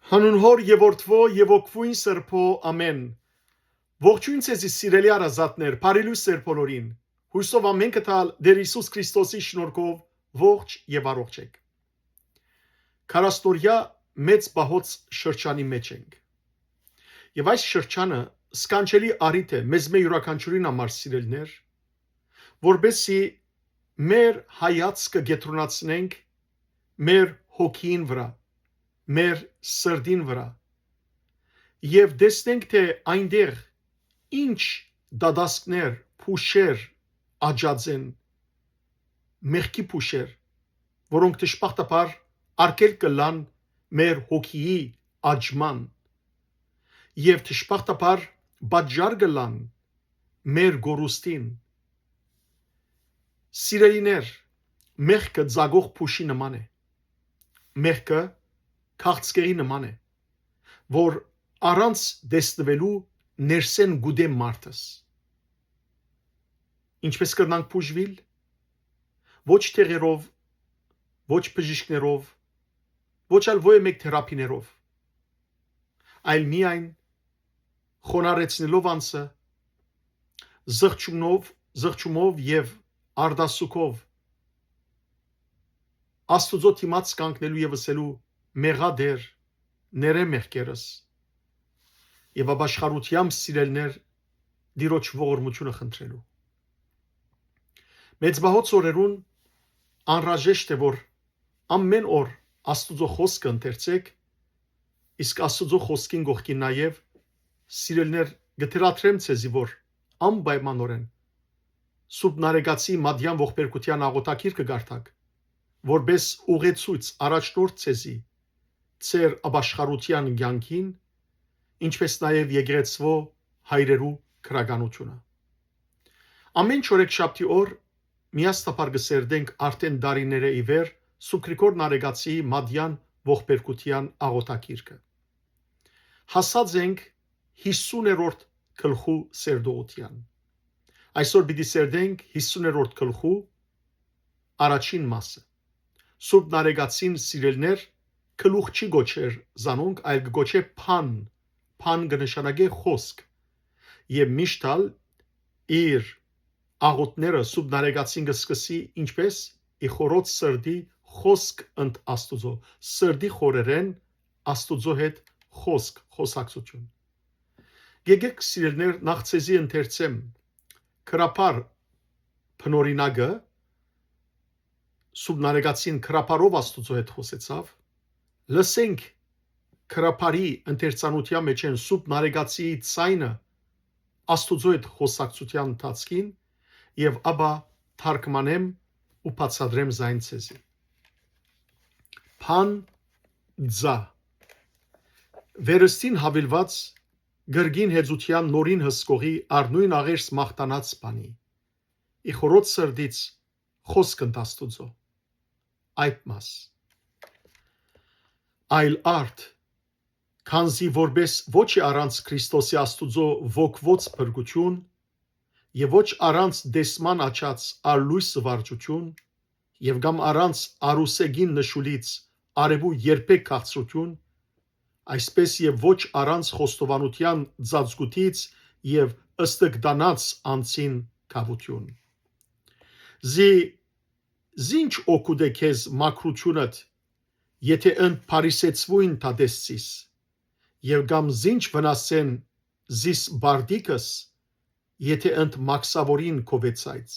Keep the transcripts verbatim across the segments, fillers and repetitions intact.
Հանուն Հօր եւ Որդւոյ եւ Հոգւոյն Սրբոյ, ամէն։ Ողջոյն ձեզի, սիրելի հարազատներ, բարի լոյս ձեր բոլորին։ Յուսով ամէնքը տալ Տէր Յիսուս Քրիստոսի շնորհքով ողջ եւ առողջ եք։ Քառասնօրեայ մեծ պահոց շրջանի մէջ ենք։ Եւ այս շրջանը սքանչելի առիթ է մեզմէ յուրաքանչիւրին համար, սիրելիներ, որպեսզի մեր հայացքը կեդրոնացնենք մեր հոգիին վրայ, մեր սրտին վրայ, եւ տեսնենք, թէ այնտեղ ինչ դատասկներ, փուշեր աճած են, մեղքի փուշեր, որոնք դժբախտաբար արգելք կ'ըլլան մեր հոգիի աճման եւ դժբախտաբար պատճառ կ'ըլլան մեր կորուստին։ Սիրելիներ, մեղքը ծակող փուշի նման է։ Մեղքը քաղցկեղի նման է, որ առանց տեսնուելու ներսէն կ'ուտէ մարդս։ Ինչպէս կրնանք բուժուիլ, ոչ թեղերով, ոչ բժիշկներով, ոչ ալ ոյ մէկ թերապիներով, այլ միայն խոնարհեցնելով անձը, զղջումով, զղջումով եւ արտասուքով Աստուծոյ դիմաց կանգնելու եւ ըսելու. «Մեղա Տէր, ներէ մեղքերս», եւ ապաշխարութեամբ, սիրելիներ, Տիրոջ ողորմութիւնը խնդրելու։ Մեծ պահոց օրերուն անհրաժեշտ է, որ ամէն օր Աստուծոյ խօսքը ընթերցեք, իսկ Աստուծոյ խօսքին կողքին նաեւ, սիրելիներ, կը թելադրեմ ձեզի, որ անպայմանօրէն Սուրբ Նարեկացի Մատեան ողբերգութեան աղօթագիրքը կարդաք, որպէս ուղեցոյց, առաջնորդ ձեզի ձեր ապաշխարութեան կեանքին, ինչպէս նաեւ եկեղեցւոյ հայրերու գրականութիւնը։ Ամէն չորեքշաբթի օր միասնաբար կը սերտենք արդէն տարիներէ ի վեր Սուրբ Գրիգոր Նարեկացի Մատեան ողբերգութեան աղօթագիրքը։ Հասած ենք յիսուներորդ գլխու սերտողութեան։ Այսօր պիտի սերտենք յիսուներորդ գլխու առաջին մասը։ Սուրբ Նարեկացին, սիրելիներ, գլուխ չի կոչեր զանոնք, այլ կը կոչէ բան։ Բան կը նշանակէ խօսք։ Եւ միշտ ալ իր աղօթքները Սուրբ Նարեկացին կը սկսի ինչպէս. «Ի խորոց սրտի խօսք ընդ Աստուծոյ», սրտի խորերէն Աստուծոյ հետ խօսք, խօսակցութիւն։ Եկէք, սիրելիներ, նախ ձեզի ընթերցեմ գրաբար բնօրինակը, Սուրբ Նարեկացին գրաբարով Աստուծոյ հետ խօսեցաւ, լսենք գրաբարի ընթերցանութեան մէջէն Սուրբ Նարեկացիի ձայնը Աստուծոյ հետ խօսակցութեան ընթացքին, եւ ապա թարգմանեմ ու բացատրեմ զայն ձեզի։ Բան, ձա։ Վերստին յաւելուած կրկին հեծութեան նորին հսկողի առնոյն աղերս մաղթանած բանի։ Ի խորոց սրտից խօսք ընդ Աստուծոյ։ Այդ մաս։ Այլ արդ, քանզի որպէս ոչ է առանց Քրիստոսի Աստուծոյ ոգուոց փրկութիւն, եւ ոչ առանց տեսման աճած առլոյս զուարճութիւն, եւ կամ առանց արուսեգին նշուլից արեւու երբեք քաղցրութիւն, այսպէս եւ ոչ առանց խոստովանութեան ծածկութից եւ ըստկտանած անձին գաւութիւն։ Զի զինչ օգուտ է քեզ մաքրութիւնդ, եթէ ընդ փարիսեցւոյն դատեսցիս, եւ կամ զինչ վնասեն զիս բարդիկս, եթէ ընդ մաքսաւորին քովեցայց։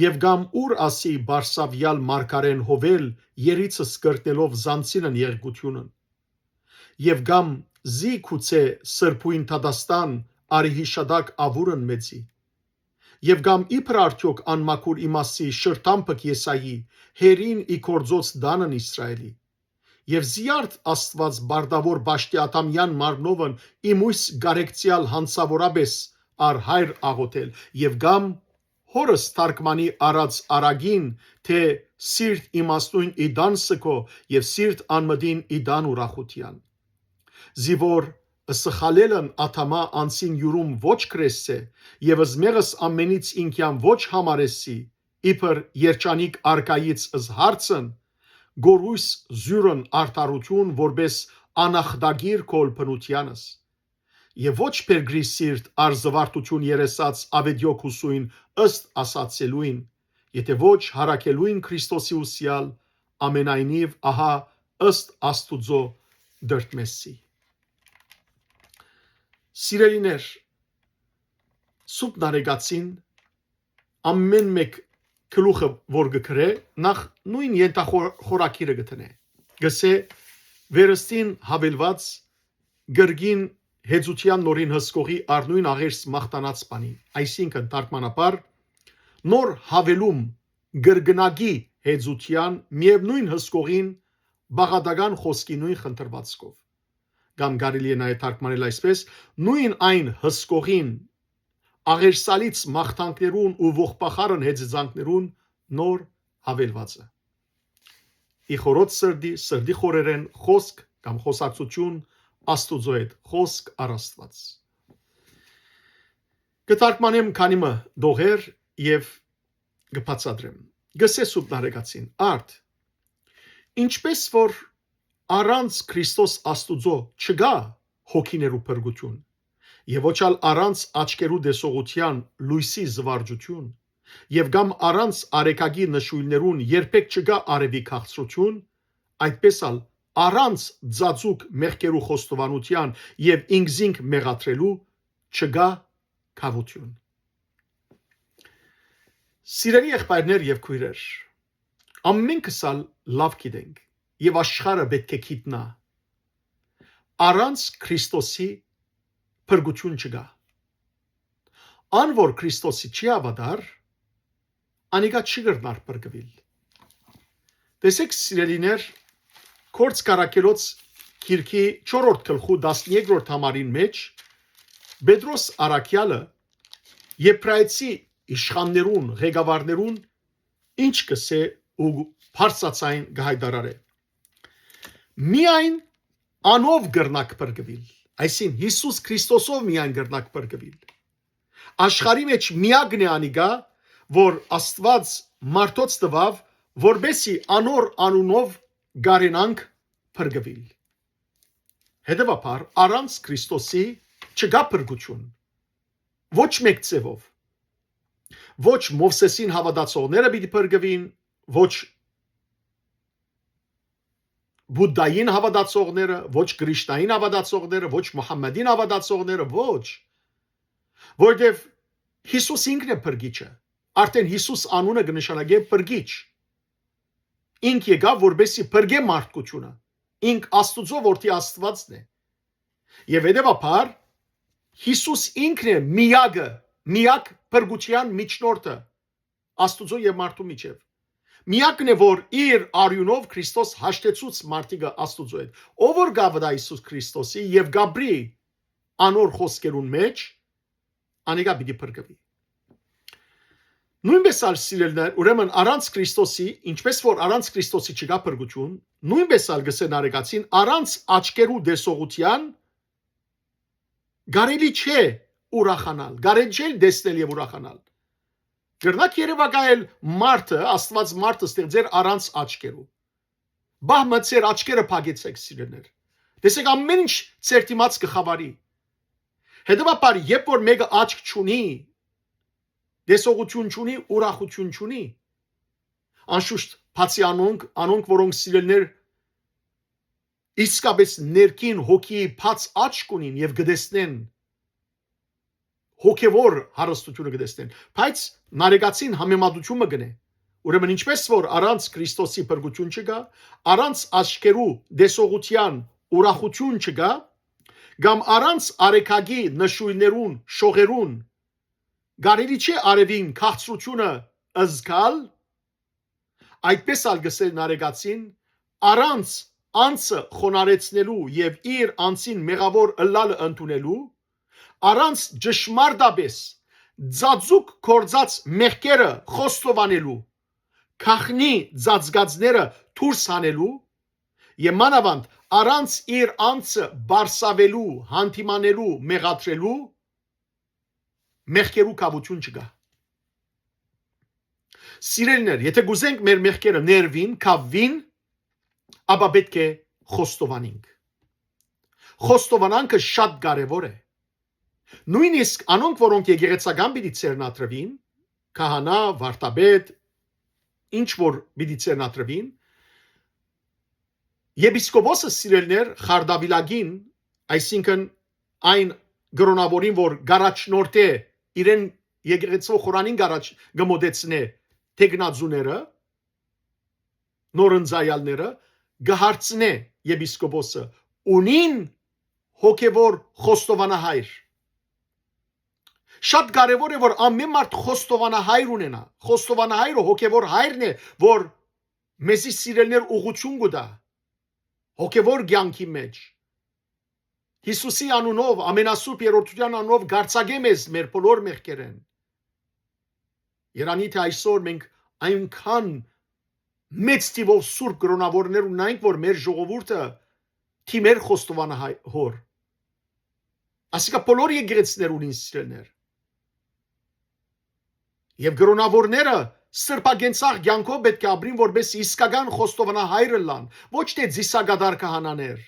Եւ կամ ո՞ւր ասի բարսաւեալ մարգարէն հովել երիցս կրկնելով զանցինն եղկութիւնն։ Եւ կամ զի գուցէ սրբոյն դատաստան արի յիշատակ աւուրն մեծի։ Եւ կամ իբր արդեօք անմաքուր իմաստի շրթամբք Եսայի, հերին ի գործոց տանն Իսրայելի։ Եւ զի արդ Աստուած բարդաւոր պաշտի Ադամեան մարմնովն իմոյս գարեկցեալ յանցաւորապէս առ հայր աղօթել, եւ կամ հորս թարգմանի առած արագին, թէ սիրտ իմաստուն ի տան սգո եւ սիրտ անմտին ի տան ուրախութեան։ Զի որ սխալելն Ադամայ անձին յուրում ոչ քրեսցէ, եւ զմեղս ամենից ինքեան ոչ համարեսի, իբր երջանիկ արկայից ըզ հարցն, գորուս զիւրն արդարութիւն որպէս անախտագիր քո ըլբնութեանս, եւ ոչ փերկրի սիրտ առ զվարթութիւն երեսաց աւետեոք ուսոյն ըստ ասացելոյն, եթէ ոչ յարակելոյն Քրիստոսի ուսեալ, ամենայնիւ ահա ըստ Աստուծոյ դրդմեսի։ Սիրելիներ, Սուրբ Նարեկացին ամէն մէկ գլուխը որ կը գրէ, նախ նոյն ենթախորագիրը կը դնէ։ Կ'ըսէ. «Վերստին յաւելուած կրկին հեծութեան նորին հսկողի առ նոյն աղերս մաղթանաց բանի», այսինքն թարգմանաբար նոր յաւելում կրկնակի հեծութեան միեւնոյն հսկողին բաղատական խօսքի նոյն խնդրուածքով։ Կամ կարելի է նաեւ թարգմանել այսպես. նոյն այն հսկողին աղերսալից մաղթանքներուն ու ողբախառն հեծեծանքներուն նոր յաւելուածը։ Ի խորոց սրտի, սրտի խորերէն խօսք կամ խօսակցութիւն Աստուծոյ հետ, խօսք առ Աստուած։ Կը թարգմանեմ քանի մը դողեր եւ կը բացատրեմ։ Կ'ըսէ Սուրբ Նարեկացին. «Արդ, ինչպէս որ առանց Քրիստոս Աստուծոյ չկայ հոգիներու փրկութիւն, եւ ոչ ալ առանց աչքերու տեսողութեան լոյսի զվարճութիւն, եւ կամ առանց արեգակի նշոյլներուն երբեք չկայ արեւի քաղցրութիւն, այդպէս ալ առանց ձաձուկ մեղքերու խոստովանութեան եւ ինքզինք մեղադրելու չկայ գաւութիւն»։ Սիրելի եղբայրներ եւ քոյրեր, ամենքս ալ լաւ գիտենք եւ աշխարհը պէտք է գիտնայ. առանց Քրիստոսի փրկութիւն չկայ։ Ան որ Քրիստոսի չի հաւատար, անիկա չի կրնար փրկուիլ։ Տեսէք, սիրելիներ, Գործք առաքելոց գիրքի չորրորդ գլխու տասներկրորդ համարին մէջ Պետրոս առաքեալը Եբրայեցի իշխաններուն, ղեկավարներուն ինչ կ'ըսէ ու բարձրաձայն կը յայտարարէ. «Միայն անով կրնաք փրկուիլ», այսինքն Յիսուս Քրիստոսով միայն կրնաք փրկուիլ։ Աշխարհի մէջ միակն է անիկա, որ Աստուած մարդոց տուաւ, որպէսզի անոր անունով կարենանք փրկուիլ։ Հետեւաբար, առանց Քրիստոսի չկայ փրկութիւն։ Ոչ մէկ ձեւով։ Ոչ Մովսէսին հաւատացողները պիտի փրկուին, ոչ Բուդդային հաւատացողները, ոչ Կրիշնային հաւատացողները, ոչ Մուհամմեդին հաւատացողները, ոչ։ Որտեւ Յիսուս ինքն է փրկիչը։ Արդեն Յիսուս անունը կը նշանակէ փրկիչ։ Ինք եկաւ, որպեսզի փրկէ մարդկութիւնը։ Ինք Աստուծոյ որդի Աստուածն է։ Եւ հետեւաբար, Յիսուս ինքն է միակը, միակ փրկութեան միջնորդը Աստուծոյ եւ մարդու միջեւ։ Միակն է, որ իր արիւնով Քրիստոս հաշտեցուց մարդիկը Աստուծոյ հետ։ Ով որ կ'աւատայ Յիսուս Քրիստոսի եւ կ'ապրի անոր խօսքերուն մէջ, անիկա պիտի փրկուի։ Նոյնպէս ալ, սիրելիներ, ուրեմն առանց Քրիստոսի, ինչպէս որ առանց Քրիստոսի չկայ փրկութիւն, նոյնպէս ալ կ'ըսէ Նարեկացին, առանց աչքերու տեսողութեան կարելի չէ ուրախանալ, կարելի չէ տեսնել եւ ուրախանալ։ Կրնաք երեւակայել մարդը, Աստուած մարդը ստեղծեր առանց աչքերու։ Բահ մը ձեր աչքերը փակեցէք, սիրելիներ։ Տեսեք, ամեն ինչ ձեր դիմաց կը խաւարի։ Հետեւաբար, երբ որ մէկը աչք չունի, տեսողութիւն չունի, ուրախութիւն չունի, անշուշտ, բացի անոնք, անոնք, որոնք, սիրելիներ, իսկապէս ներքին հոգիի բաց աչք ունին եւ կը տեսնեն, հոգեվոր հարստութիւնը կը տեսնեն, բայց Նարեկացին համեմատութիւն մը կ'ընէ։ Ուրեմն, ինչպէս որ առանց Քրիստոսի փրկութիւն չկայ, առանց աչքերու տեսողութեան ուրախութիւն չկայ, կամ առանց արեգակի նշոյլներուն, շողերուն, կարելի չէ արեւին քաղցրութիւնը զգալ, այդպէս ալ կ'ըսէ Նարեկացին, առանց անձը խոնարհեցնելու եւ իր անձին մեղաւոր ըլլալը ընդունելու, առանց ճշմարտապէս ձաձուկ գործած մեղքերը խոստովանելու, գաղտնի ծածկածները դուրս հանելու եւ մանաւանդ առանց իր անձը բարսաւելու, յանդիմանելու, մեղադրելու, մեղքերու գաւութիւն չկայ։ Սիրելիներ, եթէ կ'ուզենք մեր մեղքերը ներուին, գաւուին, ապա պէտք է խոստովանենք։ խոստովանանքը շատ կարեւոր է։ Նոյնիսկ անոնք, որոնք եկեղեցական պիտի ձեռնադրուին, քահանայ, վարդապետ, ինչ որ պիտի ձեռնադրուին, եպիսկոպոսը, սիրելիներ, խարդավիլակին, այսինքն այն կրօնաւորին, որ կ'առաջնորդէ իրեն եկեղեցւոյ խորանին, կ'առաջ կը մօտեցնէ թեկնածուները, նորընծայալները, կը հարցնէ եպիսկոպոսը. «Ունին հոգեւոր խոստովանահայր»։ Շատ կարեւոր է, որ ամէն մարդ խոստովանահայր ունենայ։ Խոստովանահայրը հոգեւոր հայրն է, որ մեզի, սիրելիներ, ուղղութիւն կու տայ հոգեւոր կեանքի մէջ։ Յիսուսի անունով, ամենասուրբ երրորդութեան անունով, կ'արձակէ մեզ մեր բոլոր մեղքերէն։ Երանի թէ այսօր մենք այնքան մեծ թիւով սուրբ կրօնաւորներ ունենք, որ մեր ժողովուրդը դիմեր խոստովանահայ-, հոր։ Ասիկա բոլոր եկեղեցիներ ունին, սիրելիներ։ Եւ կրօնաւորները սրբագենցաղ կեանքով պէտք է ապրին, որպէս իսկական խոստովանահայր ըլլան, ոչ թէ ծիսակատար քահանաներ,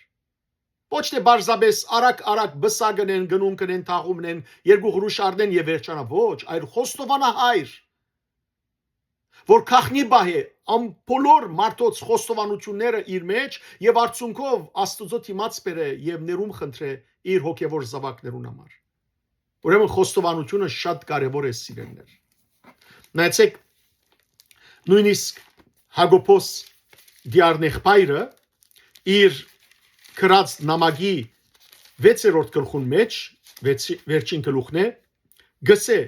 ոչ թէ պարզապէս արագ-արագ պսակ ընեն, կնունք ընեն, թաղում ընեն, երկու ղրուշ առնեն եւ վերջանայ, ոչ, այլ խոստովանահայր, որ գաղտնի պահէ ան բոլոր մարդոց խոստովանութիւնները իր մէջ եւ արդյունքով Աստուծոյ դիմաց բերէ եւ ներում խնդրէ իր հոգեւոր զաւակներուն համար։ Ուրեմն խոստովանութիւնը շատ կարեւոր է, սիրելիներ։ Նայեցէք, նոյնիսկ Յակոբոս դիառնեղբայրը իր գրած նամակի վեցերորդ գլխուն մէջ, վեցի-, վերջին գլուխն է, գսէ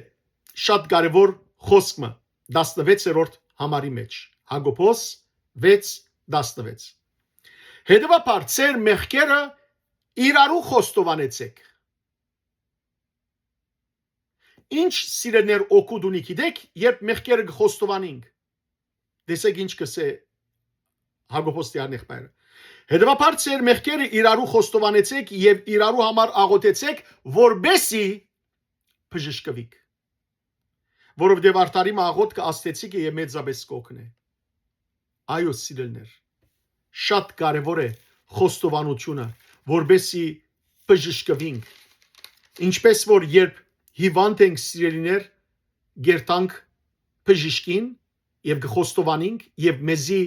շատ կարեւոր խօսք մը, տասնվեցերորդ համարի մէջ, Յակոբոս վեց տասնվեց. «Հետեւաբար, ձեր մեղքերը իրարու խոստովանեցէք»։ Ինչ, սիրելիներ, օգուտ ունի, գիտեք, երբ մեղքերը կը խոստովանենք։ Տեսեք ինչ կ'ըսէ Յակոբոս դիառնեղբայրը. «Հետեւաբար, ձեր մեղքերը իրարու խոստովանեցէք եւ իրարու համար աղօթեցէք, որպեսզի բժշկուիք։ Որովհետեւ արդարի մը աղօթքը աստեցիկ է եւ մեծապէս կ'օգնէ»։ Այո, սիրելիներ, շատ կարեւոր է խոստովանութիւնը, որպեսզի բժշկուինք։ Ինչպէս որ երբ հիւանդ ենք, սիրելիներ, կերթանք բժշկին եւ կը խոստովանենք եւ մեզի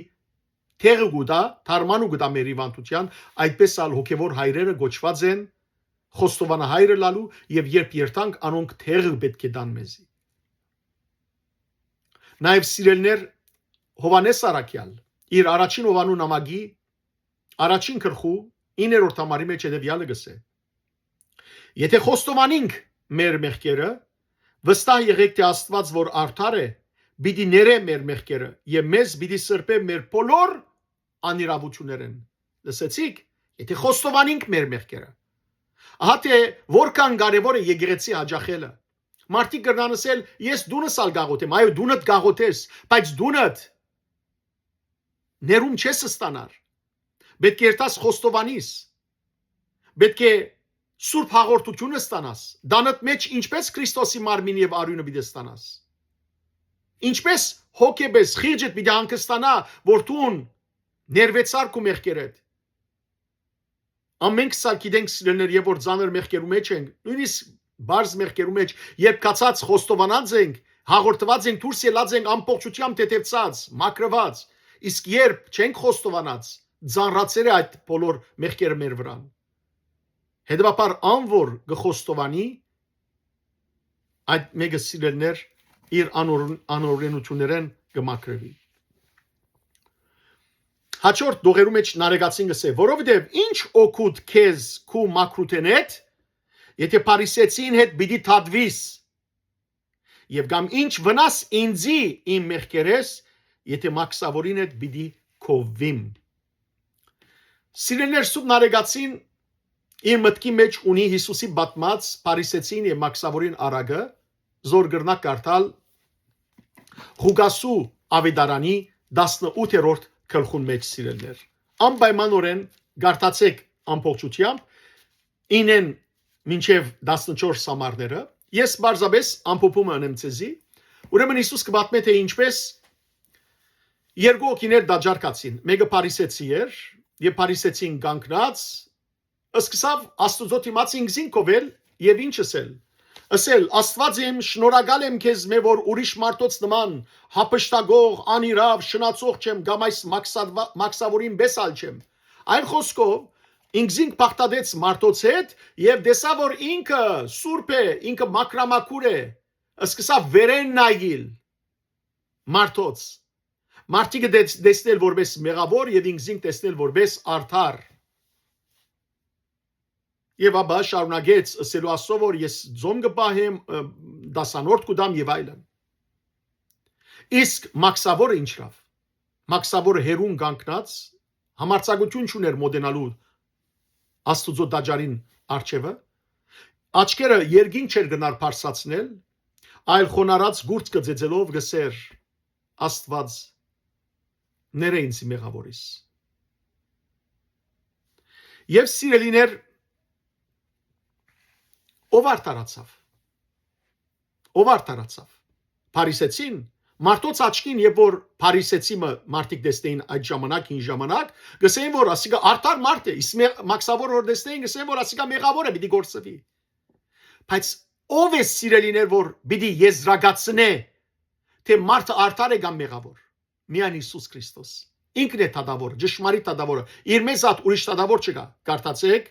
տեղը կու տայ, դարմանը կու տայ մեր հիւանդութեան, այդպէս ալ հոգեւոր հայրերը կոչուած են խոստովանահայր ըլլալու եւ երբ երթանք, անոնք տեղը պէտք է տան մեզի։ Նաեւ, սիրելիներ, Յովհաննէս առաքեալ իր առաջին Յովհաննու նամակի առաջին գլխու իններորդ համարի մէջ հետեւեալը կ'ըսէ. «Եթէ խոստովանինք մեր մեղքերը, վստահ եղէք թէ Աստուած, որ արդար է, պիտի ներէ մեր մեղքերը եւ մեզ պիտի սրբէ մեր բոլոր անիրաւութիւններէն»։ Լսեցիք, եթէ խոստովանինք մեր մեղքերը։ Ահա թէ որքան կարեւոր է եկեղեցի յաճախելը։ Մարդիկ կրնան ըսել. «Ես դունս ալ կաղոթեմ»։ Այո, դունդ կաղոթես, բայց դունդ ներում չես ստանար։ Պէտք է երթաս խոստովանիս։ Պէտք է սուրբ հաղորդութիւնը ստանաս։ Տանդ մէջ ինչպէս Քրիստոսի մարմին եւ արիւնը պիտի ստանաս։ Ինչպէս հոգեպէս խիղճդ պիտի հանգստանայ, որ դուն ներուեցար քու մեղքերէդ։ Ամենքս ալ գիտենք, սիրելիներ, երբ որ ծանր մեղքերու մէջ ենք, նոյնիսկ պարզ մեղքերու մէջ, երբ գացած խոստովանած ենք, հաղորդուած ենք, դուրս ելած ենք ամբողջութեամբ թեթեւցած, մաքրուած, իսկ երբ չենք խոստովանած, ծանրացեր է այդ բոլոր մեղքերը մեր վրան։ Հետեւաբար, ան որ կը խոստովանի, այդ մէկը, սիրելիներ, իր անօր-, անօրենութիւններէն կը մաքրուի։ Հաջորդ դողերու մէջ Նարեկացին կ'ըսէ. «Որովհետեւ ինչ օգուտ քեզ քու մաքրութենէդ, եթէ Փարիսեցին հետ պիտի դատուիս, եւ կամ ինչ վնաս ինծի իմ մեղքերէս, եթէ մաքսաւորին հետ պիտի քովուիմ»։ Սիրելիներ, Սուրբ Նարեկացին իր մտքի մէջ ունի Յիսուսի պատմած Փարիսեցին եւ մաքսաւորին առակը, զոր կրնայ կարդալ Ղուկասու աւետարանի տասնութերորդ գլխուն մէջ, սիրելիներ։ Անպայմանօրէն կարդացէք ամբողջութեամբ, ինեն մինչեւ տասնչորս համարները։ Ես պարզապէս ամփոփումը ընեմ ձեզի։ Ուրեմն Յիսուս կը պատմէ, թէ ինչպէս երկու հոգիներ տաճար գացին, մէկը փարիսեցի էր, եւ փարիսեցին կանգնած Սկսաւ Աստուծոյ դիմաց ինքզինք կովել եւ ինչ ըսել։ Ըսել. «Աստուած իմ, շնորհակալ եմ քեզմէ, որ ուրիշ մարդոց նման հափշտակող, անիրաւ, շնացող չեմ կամ այս մաքսատվա-, մաքսաւորին պէս ալ չեմ»։ Այլ խօսքով, ինքզինք բաղդատեց մարդոց հետ եւ տեսաւ, որ ինքը սուրբ է, ինքը մաքրամաքուր է։ Սկսաւ վերէն նայիլ մարդոց։ Մարդիկը տես-, տեսնել որպես մեղաւոր եւ ինքզինք տեսնել որպես արդար։ Եւ ապա շարունակեց ըսելու Աստծո, որ ես ձոմ կը պահեմ, ը, դասանորդ կու տամ եւ այլն։ Իսկ մաքսաւորը ինչ ըրաւ։ Մաքսաւորը հեռուն կանգնած, համարձակութիւն չունէր մոտենալու Աստուծոյ տաճարին առջեւը։ Աչքերը երկինք չէր գնար բարձրացնել, այլ խոնարհած կուրծքը ծեծելով կ'ըսէր. «Աստուած, ներէ ինձի մեղաւորիս»։ Եւ սիրելիներ, ով արդարացաւ։ Ով արդարացաւ։ Փարիսեցին, մարդոց աչքին, երբ որ փարիսեցի մը մարդիկ տեսնեին այդ ժամանակ, հին ժամանակ, կ'ըսէին, որ ասիկա արդար մարդ է, իսկ մե-, մաքսաւոր որ տեսնեին, կ'ըսէին, որ ասիկա մեղաւոր է, պիտի գործուի։ Բայց ո՞վ է, սիրելիներ, որ պիտի եզրակացնէ, թէ մարդը արդար է կամ մեղաւոր։ Միայն Յիսուս Քրիստոս։ Ինքն է թագաւորը, ճշմարիտ թագաւորը։ Իր մեծ ատ ուրիշ թագաւոր չկայ։ Կարդացէք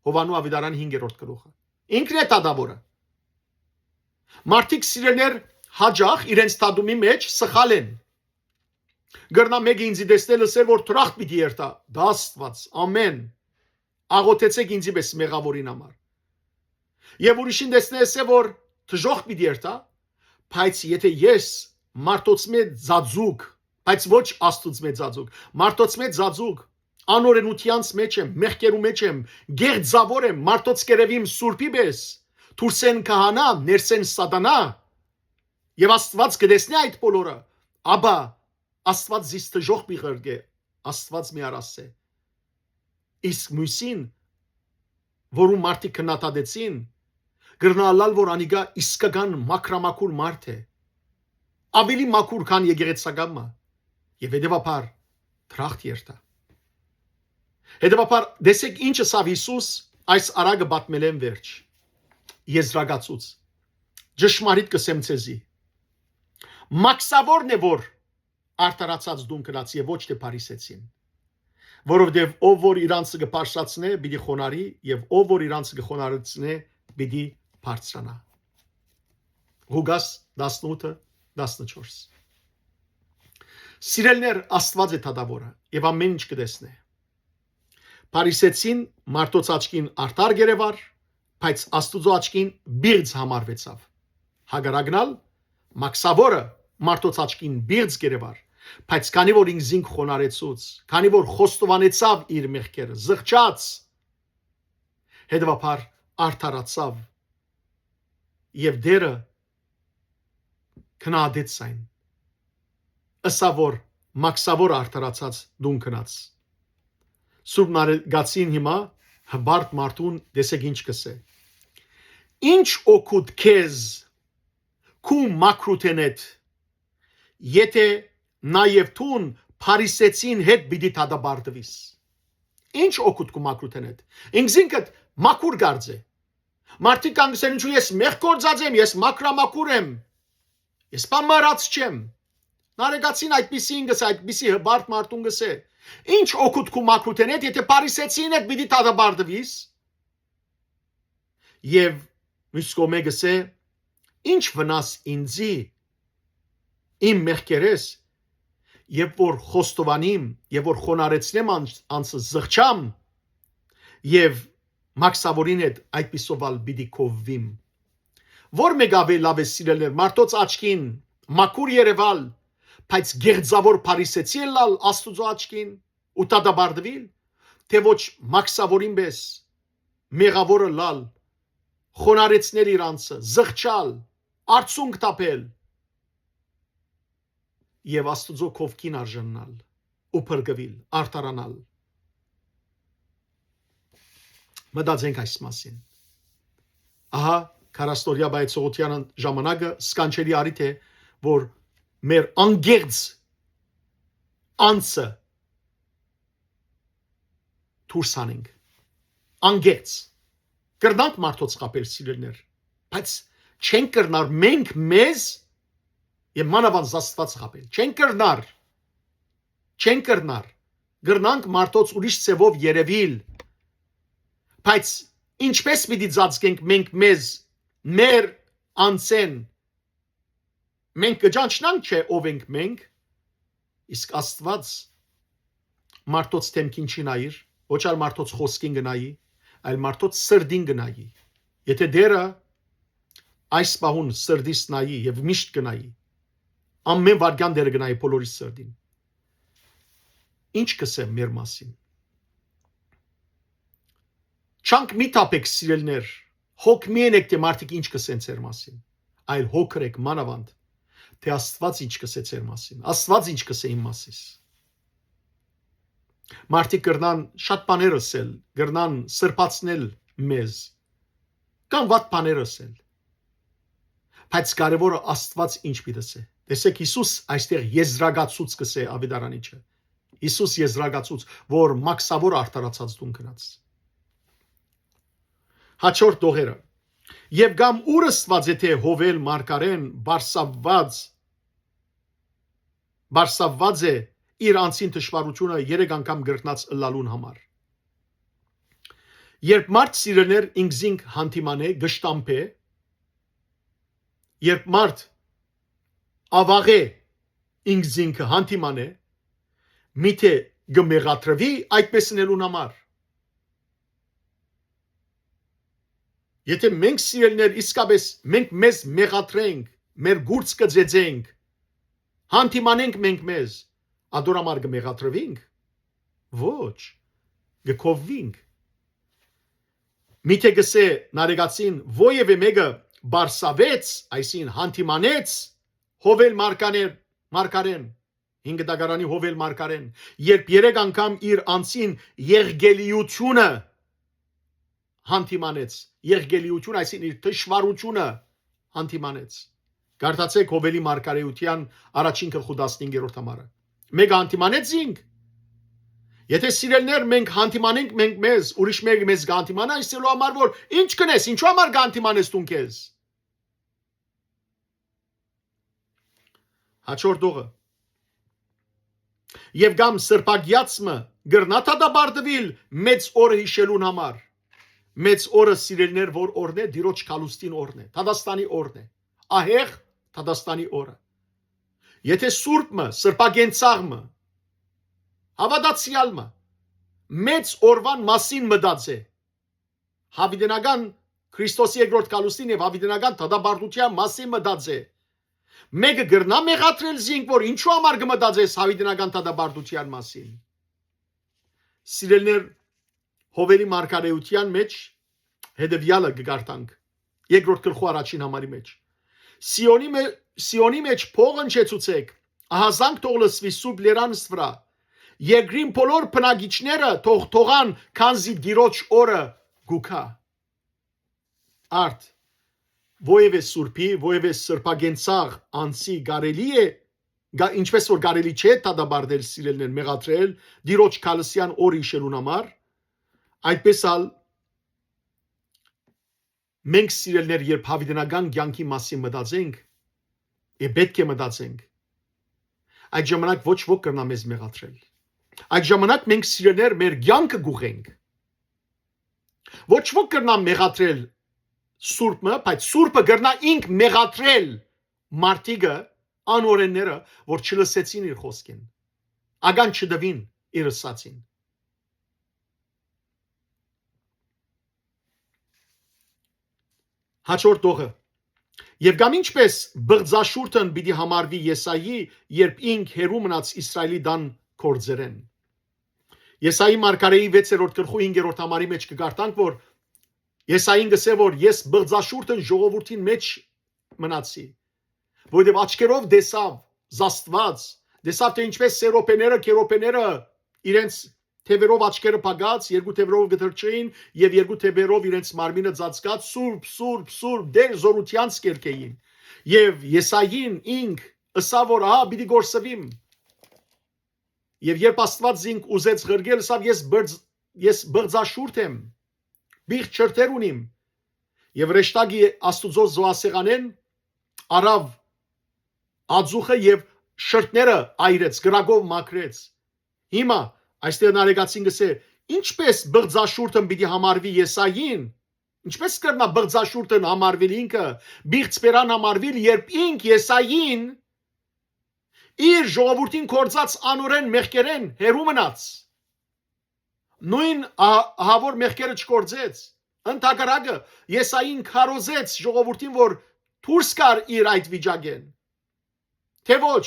Յովհաննու աւետարան հինգերորդ գլուխը։ Ինքն է թագաւորը։ Մարդիկ, սիրելիներ, յաճախ իրենց դատումի մեջ սխալ են։ Կրնայ մէկը ինձի տեսնել, ըսել, որ դրախտ պիտի երթայ, դա Աստուած, ամէն։ Աղօթեցէք ինձի պէս մեղաւորին համար։ Եւ ուրիշին տեսնէ, ըսէ, որ դժոխք պիտի երթայ, բայց եթէ ես մարդոցմէ ձաձուկ, բայց ոչ Աստուծմէ ձաձուկ, մարդոցմէ ձաձուկ, անօրենութեանց մեջ եմ, մեղքերու մեջ եմ, գեղձաւոր եմ, մարդոց կ'երեւիմ սուրբի պէս, դուրսէն քահանայ, ներսէն սատանայ, եւ Աստուած կը տեսնէ այդ բոլորը, ապա Աստուած զիս դժոխք պիտի ղրկէ, Աստուած մի առ ասէ։ Իսկ միւսին, որուն մարդիկ քննադատեցին, կրնայ ըլլալ, որ անիկա իսկական մաքրամաքուր մարդ է, աւելի մաքուր, քան եկեղեցական մը, եւ հետեւաբար դրախտ երթայ։ Հետեւաբար, տեսէք ինչ ըսաւ Յիսուս այս առակը պատմելէն վերջ, եզրակացուց. «Ճշմարիտ կ'ըսեմ ձեզի, մաքսաւորն է, որ արդարացած դուն գնաց եւ ոչ թէ փարիսեցին, որովհետեւ ով որ իրանցը կը բարձրացնէ, պիտի խոնարհի, եւ ով որ իրանցը կը խոնարհեցնէ, պիտի բարձրանայ»։ Ղուկաս տասնութը, տասնչորս։ Սիրելիներ, Աստուած է թագաւորը եւ ամէն ինչ կը տեսնէ։ Փարիսեցին մարդոց աչքին արդար գերեվար, բայց Աստուծոյ աչքին պիղծ համարուեցաւ։ Հակառակն ալ, մաքսաւորը մարդոց աչքին պիղծ գերեվար, բայց քանի որ ինքզինք խոնարհեցուց, քանի որ խոստովանեցաւ իր մեղքերը, զղջաց, հետեւաբար արդարացաւ եւ Տէրը քննադատեց այն։ Ըսաւ, որ մաքսաւորը արդարացած դուն գնաց։ Սուրբ Նարեկացին հիմա հպարտ մարդուն տեսեք ինչ կ'ըսէ. «Ինչ օգուտ քեզ քու մաքրութենէդ, եթէ նաեւ դուն փարիսեցին հետ պիտի դատապարտուիս»։ Ինչ օգուտ քու մաքրութենէդ։ Ինքզինքդ մաքուր կարծէ։ Մարդիկ կան կ'ըսեն. «Ինչու ես մեղք գործած եմ, ես մաքրամաքուր եմ, ես բան մարած չեմ»։ Նարեկացին այդպիսին կ'ըսէ, այդպիսի հպարտ մարդուն կ'ըսէ. «Ինչ օգուտ քու մաքրութենէդ, եթէ փարիսեցին հետ պիտի դատապարտուիս»։ Եւ միւս կողմէ կ'ըսէ. «Ինչ վնաս ինծի, իմ մեղքերէս, երբ որ խոստովանիմ եւ որ խոնարհեցնեմ անց-, անցը, զղջամ, եւ մաքսաւորին հետ այդպիսով ալ պիտի կովուիմ»։ Ո՞ր մէկ աւելի լաւ է, սիրելիներ, մարդոց աչքին մաքուր երեւալ, բայց գեղձաւոր փարիսեցի ըլլալ Աստուծոյ աչքին ու դատապարտուիլ, թէ ոչ մաքսաւորին պէս մեղաւոր ըլլալ, խոնարհեցնել իրանցը, զղջալ, արցունք թափել եւ Աստուծոյ կովքին արժանանալ ու փրկուիլ, արդարանալ։ Մտածենք այս մասին։ Ահա, քառասնօրեայ պայծողութեան ժամանակը սքանչելի առիթ է, որ մեր անգերձ անձը դուրս հանենք, անկեղծ։ Կրնանք մարդոց խաբել, սիրելիներ, բայց չենք կրնար մենք մեզ եւ մանաւանդ Աստուած խաբել։ Չենք կրնար, չենք կրնար։ Կրնանք մարդոց ուրիշ ձեւով երեւիլ, բայց ինչպե՞ս պիտի ծածկենք մենք մեզ, մեր անձէն։ Մենք կը ճանչնանք, չէ՞, ով ենք մենք, իսկ Աստուած մարդոց դէմքին չի նայիր, ոչ ալ մարդոց խօսքին կը նայի, այլ մարդոց սրտին կը նայի։ Եթե Տէրը այս պահուն սրտիս նայի եւ միշտ կը նայի, ամէն վայրկեան Տէրը կը նայի բոլորիս սրտին, ի՞նչ կ'ըսեմ մեր մասին։ Չանք մի թափեք, սիրելիներ, հոգ մի ընեք թէ մարդիկ ինչ կ'ըսեն ձեր մասին, այլ հոգ ըրեք մանաւանդ թէ Աստուած ինչ կ'ըսէ ձեր մասին, Աստուած ինչ կ'ըսէ իմ մասիս։ Մարդիկ կրնան շատ բաներ ըսել, կրնան սրբացնել մեզ, կամ վատ բաներ ըսել, բայց կարեւորը Աստուած ինչ պիտի ըսէ։ Տեսեք, Յիսուս այստեղ եզրակացուց կ'ըսէ աւետարանիչը։ Յիսուս եզրակացուց, որ մաքսաւոր արդարացած տուն գնաց։ Հաջորդ դողերը։ Եւ կամ ո՞ւր ըսուած է թէ Յովել մարգարէն բարսաւուած, բարսաւուած է իր անձին թշուառութիւնը երեք անգամ կրկնած ըլլալուն համար։ Երբ մարդ, սիրելիներ, ինքզինք յանդիմանէ, կշտամբէ, երբ մարդ աւաղէ ինքզինքը, յանդիմանէ, միթէ կը մեղադրուի այդպես ընելուն համար։ Եթե մենք, սիրելիներ, իսկապես մենք մեզ մեղադրենք, մեր կուրծքը ծեծենք, յանդիմանենք մենք մեզ, ատոր համար կը մեղադրուինք։ Ոչ, կը քովուինք։ Միթէ կ'ըսէ նարեկացին, որեւէ մէկը բարսաւեց, այսինքն՝ յանդիմանեց Յովել մարգարէ-, մարգարէն, հինգ դագարանի Յովել մարգարէն, երբ երեք անգամ իր անձին եղկելիութիւնը յանդիմանեց, եղկելիութիւն, այսինքն՝ իր թշուառութիւնը յանդիմանեց։ Կարդացէք Յովելի մարգարէութեան առաջին գլխու տասնհինգերորդ համարը։ Մէկը յանդիմանեց զինք։ Եթե, սիրելիներ, մենք յանդիմանենք մենք մեզ, ուրիշ մէկը մեզ կ'յանդիմանայ, ասելու համար որ, «Ի՞նչ կ'ընես, ինչու համար կ'յանդիմանես դուն քեզ»։ Հաջորդողը։ Եւ կամ սրբագեաց մը կրնա դատապարտուիլ մեծ օրը յիշելուն համար։ Մեծ օրը, սիրելիներ, որ օրն է, Տիրոջ գալուստին օրն է, դատաստանի օրն է, ահեղ դատաստանի օրը։ Եթե սուրբ մը, սրբագենցաղ մը, հաւատացեալ մը, մեծ օրուան մասին մտած է, յաւիտենական Քրիստոսի երկրորդ գալուստին եւ յաւիտենական դատապարտութեան մասին մտած է, մէկը կրնա մեղադրել զինք, որ ինչու համար կը մտածես յաւիտենական դատապարտութեան մասին։ Սիրելիներ, Յովելի մարգարէութեան մէջ հետեւեալը կը կարդանք, երկրորդ գլխու առաջին համարի մէջ։ Սիոնի մէ-, Սիոնի մէջ փող հնչեցուցէք, ահազանգ թող լսուի սուրբ լերանս վրայ։ Երկրին բոլոր բնակիչները թող թողան, քանզի Տիրոջ օրը կու գայ։ Արդ, որեւէ սուրբի, որեւէ սրբագենցաղ անձի կարելի է, գա-, ինչպես որ կարելի չէ դատապարտել, սիրելիներ, մեղադրել Տիրոջ գալսեան օր յիշելուն համար, այդպես ալ մենք, սիրելիներ, երբ յաւիտենական կեանքի մասին մտածենք, եւ պէտք է մտածենք, այդ ժամանակ ոչ ոք կրնայ մեզ մեղադրել։ Այդ ժամանակ մենք, սիրելիներ, մեր կեանքը կ'ուղղենք։ Ոչ ոք կրնայ մեղադրել սուրբ մը, բայց սուրբը կրնայ ինք մեղադրել մարդիկը, անօրէնները, որ չլսեցին իր խօսքին, ական չտուին իր ըսածին։ Հաջորդ դողը։ Եւ կամ ինչպես բղծաշուրթն պիտի համարուի Եսայի, երբ ինք հեռու մնաց Իսրայելի տան գործերէն։ Եսայի մարգարէի վեցերորդ գլխու հինգերորդ համարի մէջ կը կարդանք, որ Եսային կ'ըսէ, որ ես բղծաշուրթն ժողովուրդին մէջ մնացի, որովհետեւ աչքերով տեսաւ Աստուած, տեսաւ թէ ինչպես սերոբեները, քերոբեները իրենց թեւերով, աչքերը փակած, երկու թեւերով կը թռչէին եւ երկու թեւերով իրենց մարմինը ծածկած, «Սուրբ, սուրբ, սուրբ», Տէր զօրութեանց կ'երգէին։ Եւ Եսային ինք ըսաւ, որ ահա պիտի կորսուիմ։ Եւ երբ Աստուած զինք ուզեց ղրկել, ըսաւ, «Ես բրձ-, ես բղծաշուրթ եմ, պիղծ չրթեր ունիմ։ Եւ հրեշտակը Աստուծոյ զոհասեղանէն առաւ ածուխը եւ շրթները այրեց, կրակով մաքրեց։ Հիմա այստեղ Նարեկացին կ'ըսէ. «Ինչպէս բղձաշուրթն պիտի համարուի Եսային»։ Ինչպէս կրնայ բղձաշուրթն համարուիլ ինքը, պիղծ բերան համարուիլ, երբ ինք Եսային իր ժողովուրդին գործած անօրէն մեղքերէն հեռու մնաց։ Նոյն ահ-, ահա որ մեղքերը չգործեց։ Ընդհակառակը, Եսային քարոզեց ժողովուրդին, որ դուրս գար իր այդ վիճակէն։ Թէ ոչ,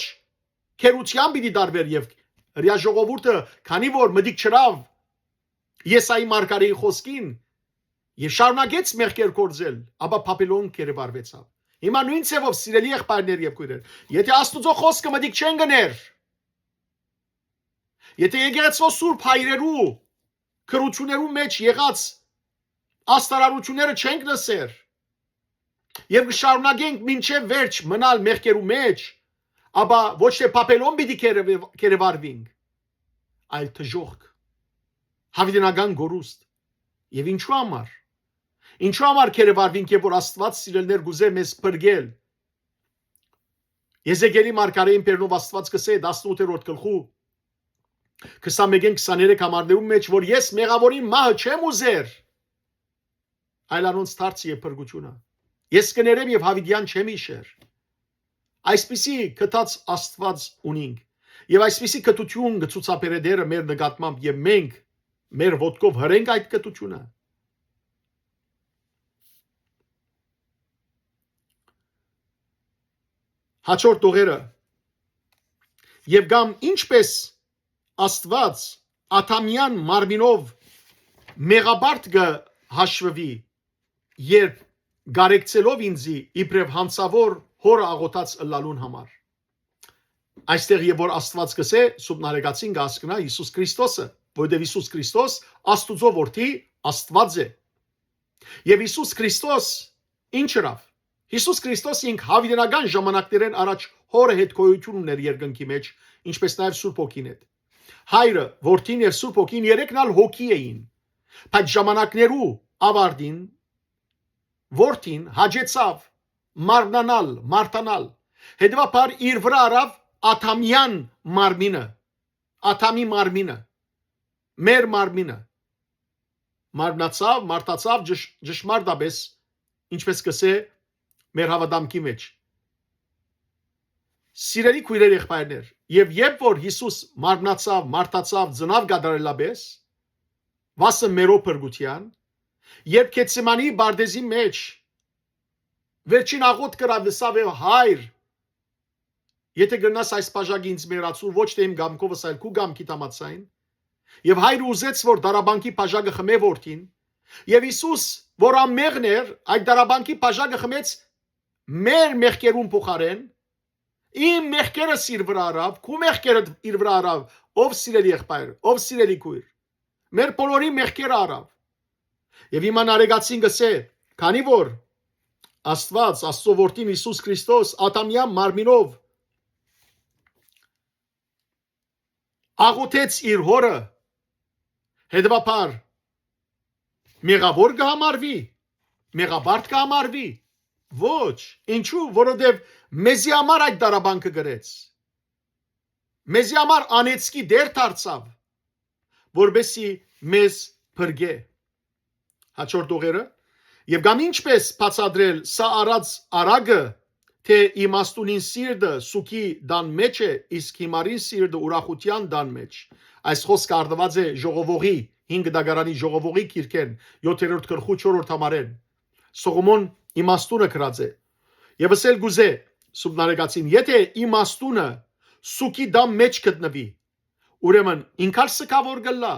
գերութեան պիտի տարուէր եւ հրեա ժողովուրդը, քանի որ մտիկ չըրաւ Եսայի մարգարեի խօսքին եւ շարունակեց մեղքեր գործել, ապա Բաբելոն կերեվարուեցաւ։ Հիմա նոյն ձեւով, սիրելի եղբայրներ եւ քոյրեր, եթէ Աստուծոյ խօսքը մտիկ չեն գներ, եթէ եկեղեցւոյ սուրբ հայրերու գրութիւններու մէջ եղած աստարարութիւնները չենք լսեր եւ կը շարունակենք մինչեւ վերջ մնալ մեղքերու մէջ, ապա ոչ թէ Բաբելոն պիտի կերեվե-, կերեվարվինք, այլ դժոխք, յաւիտենական կորուստ։ Եւ ինչու համար։ Ինչու համար կերեվարվինք, երբ որ Աստուած, սիրելիներ, կ'ուզէ մեզ փրկել։ Եզեկիէլի մարգարէին բերնով Աստուած կ'ըսէ տասնութերորդ գլխու քսանմէկէն քսաներեք համարներուն մէջ, որ ես մեղաւորին մահը չեմ ուզեր, այլ անոնց դարձը եւ փրկութիւնը։ Ես կը ներեմ եւ յաւիտեան չեմ յիշեր։ Այսպիսի գթած Աստուած ունինք եւ այսպիսի գթութիւն կը ցուցաբերէ Տէրը մեր նկատմամբ եւ մենք մեր ոտքով հրենք այդ գթութիւնը։ Հաջորդ տողերը։ Եւ կամ ինչպես Աստուած Ադամեան մարմինով մեղաբարդ կը հաշուի, երբ կարեկցելով ինձի իբրեւ հանցաւոր հօրը աղօթած ըլլալուն համար։ Այստեղ եւ որ Աստուած կ'ըսէ, Սուրբ Նարեկացին կը հասկնայ Յիսուս Քրիստոսը, որովհետեւ Յիսուս Քրիստոս Աստուծոյ որդի Աստուած է։ Եւ Յիսուս Քրիստոս ինչ ըրաւ։ Յիսուս Քրիստոս ինք յաւիտենական ժամանակներէն առաջ հօրը հետ գոյութիւն ունէր երկնքի մէջ, ինչպես նաեւ Սուրբ Հոգին հետ։ Հայրը, որդին եւ Սուրբ Հոգին երեքն ալ հոգի էին, բայց ժամանակներու աւարտին որդին հաճեցաւ մարմնանալ, մարդանալ։ Հետեւաբար իր վրայ առաւ Ադամեան մարմինը, Ադամի մարմինը, մեր մարմինը։ Մարմնացաւ, մարդացաւ ճշ-, ճշմարտապէս, ինչպես կ'ըսէ մեր հաւատամքի մէջ։ Սիրելի քոյրեր, եղբայրներ, եւ երբ որ Յիսուս մարմնացաւ, մարդացաւ, ծնաւ կատարելապէս, վասն մերոյ փրկութեան, երբ Գեթսեմանի պարտէզի մէջ վերջին աղօթք կրաւ, ըսաւ եւ. «Հայր, եթէ կրնաս, այս բաժակը ինձ մեռացուր, ոչ թէ իմ կամքովս, այլ քու կամքիդ համաձայն»։ Եւ հայրը ուզեց, որ դարաբանքի բաժակը խմէ որդին, եւ Յիսուս, որ անմեղն էր, այդ դարաբանքի բաժակը խմեց մեր մեղքերուն փոխարէն, իմ մեղքերս իր վրայ առաւ, քու մեղքերդ իր վրայ առաւ, ով սիրելի եղբայր, ով սիրելի քոյր, մեր բոլորի մեղքերը առաւ։ Եւ հիմա Նարեկացին կ'ըսէ, քանի որ Աստուած, Աստուծոյ որդին Յիսուս Քրիստոս, Ադամեան մարմինով աղօթեց իր հօրը, հետեւաբար մեղաւոր կը համարուի, մեղաբարդ կը համարուի։ Ոչ, ինչու, որովհետեւ մեզի համար այդ դարաբանքը կրեց, մեզի համար անեծքի դեր դարձաւ, որպեսզի մեզ փրկէ։ Հաջորդ տողերը։ Եւ կամ ինչպես բացատրել սա առած արագը, թէ իմաստունին սիրտը սուքի տան մեջ է, իսկ հիմարին սիրտը ուրախութեան տան մեջ։ Այս խոսքը արտուած է ժողովողի, հինգ դագարանի ժողովողի գիրքեն, յոթերորդ գլխու չորրորդ համարեն։ Սողոմոն իմաստունը գրած է։ Եվ ըսել կուզէ Սուրբ Նարեկացին, եթէ իմաստունը սուքի տան մեջ գտնուի, ուրեմն ինքալ սքաւոր կ'ըլլայ։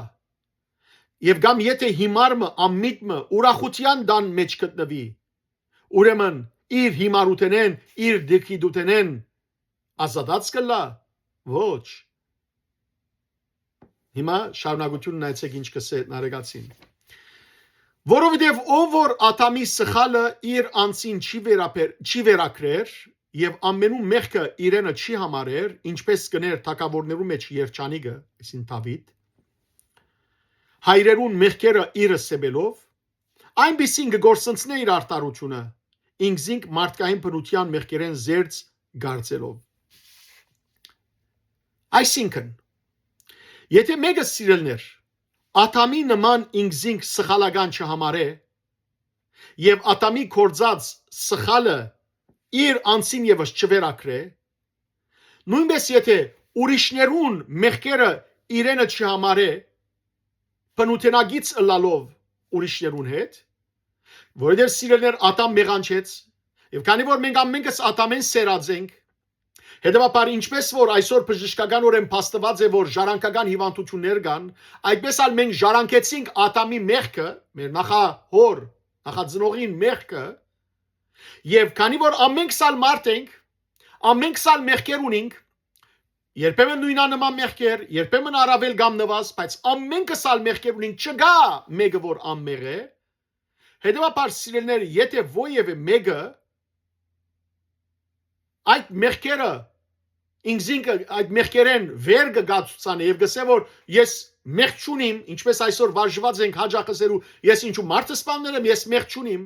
Եւ կամ եթէ հիմար մը, անմիտ մը ուրախութեան տան մեջ գտնուի, ուրեմն իր հիմարութենէն, իր դիրքիտութենէն ազատած կ'ըլլայ։ Ոչ։ Հիմա շարունակությունը նայեցեք ինչ կ'ըսէ Նարեկացին։ Որովհետեւ ով որ Ադամի սխալը իր անձին չի վերաբեր-, չի վերագրեր եւ ամենու մեղքը իրենը չի համարեր, ինչպես կ'ընէր թագաւորներու մէջ երջանիկը, այսինքն Դաւիթ, հայրերուն մեղքերը իրը սեպելով, Այնպիսին կը կորսնցնէ իր արդարութիւնը, ինքզինք մարդկային բնութեան մեղքերէն զերծ գարձելով։ Այսինքն, եթե մեկը, սիրելներ, Ադամի նման ինքզինք սխալական չհամարէ եւ Ադամի գործած սխալը իր անձին եւս չվերագրէ, նոյնպէս եթե ուրիշներուն մեղքերը իրենը չհամարէ, բնութենակից ըլլալով ուրիշներուն հետ, որովհետեւ, սիրելներ, Ադամ մեղանչեց, եւ քանի որ մենք ամենքս Ադամէն սերած ենք, հետեւաբար, ինչպէս որ այսօր բժշկականօրէն փաստուած է, որ ժառանգական հիւանդութիւններ կան, այդպէս ալ մենք ժառանգեցինք Ադամի մեղքը, մեր նախահոր, նախածնողին մեղքը, եւ քանի որ ամենքս ալ մարդ ենք, ամենքս ալ մեղքեր ունենք, երբեմն նոյնանման մեղքեր, երբեմն առաւել կամ նուազ, բայց ամենքս ալ մեղքեր ունենք, չկայ մէկը որ անմեղ է, հետեւաբար, սիրելներ, եթե որեւէ մէկը այդ մեղքերը, ինքզինքը այդ մեղքերէն վեր կը գացուցանէ եւ կ'ըսէ որ ես մեղք չունիմ, ինչպէս այսօր վարժուած ենք հաճախ ըսելու, ես ինչու մարդ սպաններ եմ, ես մեղք չունիմ,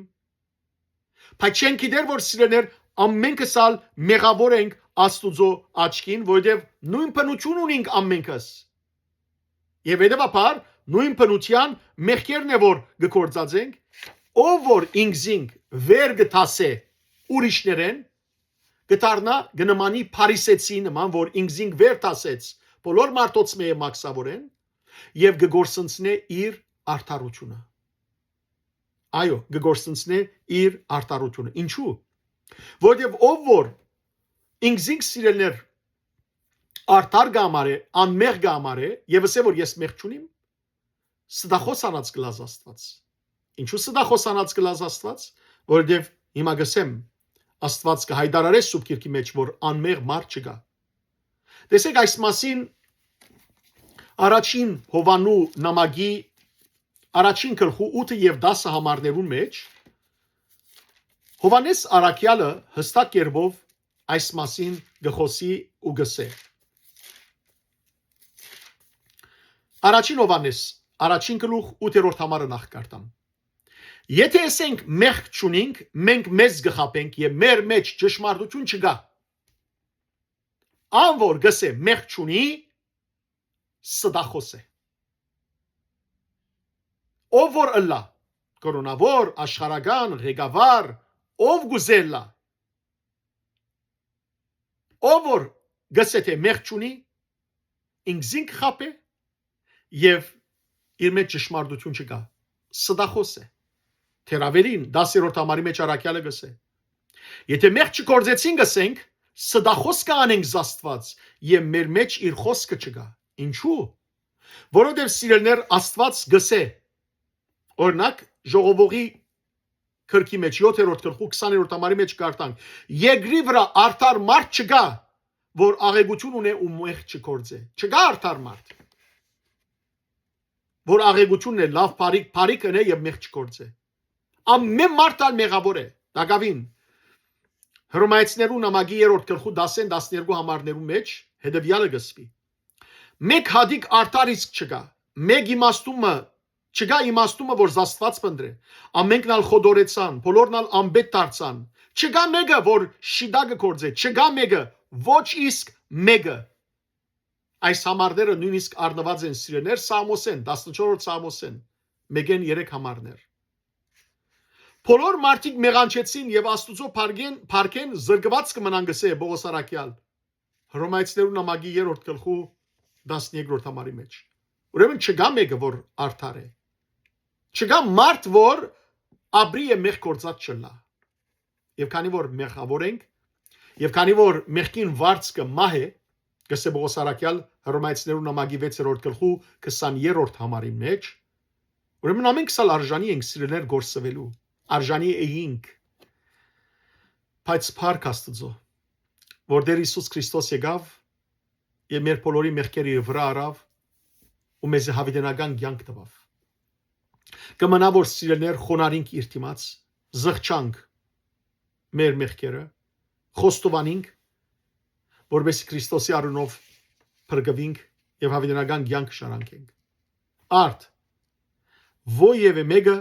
բայց չեն գիտեր որ, սիրելներ, ամենքս ալ մեղաւոր ենք Աստուծոյ աչքին, որովհետեւ նոյն բնութիւն ունինք ամենքս։ Եւ հետեւաբար նոյն բնութեան մեղքերն է որ կը գործած ենք, ով որ ինքզինք վեր կը դասէ ուրիշներէն, կը դառնայ, կը նմանի Փարիսեցի նման, որ ինքզինք վեր դասեց բոլոր մարդոց մէ եւ մաքսաւորեն, եւ կը կորսնցնէ իր արդարութիւնը։ Այո, կը կորսնցնէ իր արդարութիւնը։ Ինչու՞։ Որովհետեւ ով որ ինքզինք, սիրելներ, արդար կը համարէ, անմեղ կը համարէ եւ ըսէ որ ես մեղք չունիմ, ստախոս անած կլազ Աստուած։ Ինչու՞ ստախոս անած կլազ Աստուած? Որովհետեւ հիմա կ'ըսեմ, Աստուած կը յայտարարէ Սուրբ Գիրքի մէջ որ անմեղ մարդ չկայ։ Տեսեք, այս մասին առաջին Յովհաննու նամակի առաջին գլխու ութը եւ տասը համարներուն մէջ Յովհաննէս առաքեալը յստակ կերպով այս մասին կը խօսի ու կ'ըսէ։ Առաջին Յովհաննէս, առաջին գլուխ, ութերորդ համարը նախ կ'արդամ։ Եթե ըսենք մեղք չունինք, մենք մեզ կը խաբենք եւ մեր մէջ ճշմարտութիւն չկայ։ Ան որ կ'ըսէ մեղք չունի, ստախոս է։ Ով որ ըլլայ, կրօնաւոր, աշխարհական, ղեկավար, ով կ'ուզէ ըլլայ, ով որ կ'ըսէ թէ մեղք չունի, ինքզինք խաբէ եւ իր մէջ ճշմարտութիւն չկայ, ստախոս է։ Թերաւելին, տասերորդ համարի մէջ առաքեալը կ'ըսէ. «Եթե մեղք չգործեցինք, ըսենք, ստախոս կը անենք Աստուած եւ մեր մէջ իր խօսքը չկայ»։ Ինչու՞։ Որովհետեւ, սիրելներ, Աստուած կ'ըսէ, օրինակ, ժողովողի գրքի մէջ, յոթերորդ գլխու քսաներորդ համարի մէջ կ'արդանք. «Երկրի վրայ արդար մարդ չկայ, որ աղէկութիւն ունէ ու մեղք չգործէ»։ Չկայ արդար մարդ, որ աղէկութիւնն է, լաւ բարիք, բարիք ընէ եւ մեղք չգործէ։ Ամեն մարդ ալ մեղաւոր է, տակաւին։ Հռոմայեցիներու նամակի երրորդ գլխու տասեն, տասներկու համարներու մէջ հետեւեալը կ'ըսուի. «Մէկ հատիկ արդար իսկ չկայ, մէկ իմաստումը չկայ, իմաստումը որ Աստուած փնտռէ։ Ամենքն ալ խոտորեցան, բոլորն ալ անպետ դարձան։ Չկայ մէկը որ շիտա կը գործէ, չկայ մէկը, ոչ իսկ մէկը»։ Այս համարները նոյնիսկ առնուած են, սիրելներ, Սաղմոսէն, տասնչորսերորդ Սաղմոսէն, մէկէն երեք համարներ։ «Բոլոր մարդիկ մեղանչեցին եւ Աստուծոյ փառքէն, փառքէն զրկուած կը մնան», կ'ըսէ Պողոս առաքեալ Հռոմայեցիներու նամակի երրորդ գլխու տասներկրորդ համարի մէջ։ Ուրեմն չկայ մէկը որ արդար է։ Չկայ մարդ որ ապրի եւ մեղք գործած չըլլայ։ Եւ քանի որ մեղաւոր ենք, եւ քանի որ մեղքին վարձքը մահ է, կ'ըսէ Պողոս առաքեալ Հռոմայեցիներու նամակի վեցերորդ գլխու քսաներորդ համարի մէջ, ուրեմն ամենքս ալ արժանի ենք, սիրելներ, կորսուելու, արժանի էինք, բայց փառք Աստուծոյ, որ Տէր Յիսուս Քրիստոս եկաւ եւ մեր բոլորի մեղքերը իր վրայ առաւ ու մեզի յաւիտենական կեանք տուաւ։ Կը մնայ որ, սիրելներ, խոնարհինք իր դիմաց, զղջանք մեր մեղքերը, խոստովանինք, որպեսզի Քրիստոսի անունով փրկուինք եւ յաւիտենական կեանք շարունակենք։ Արդ, որեւէ մէկը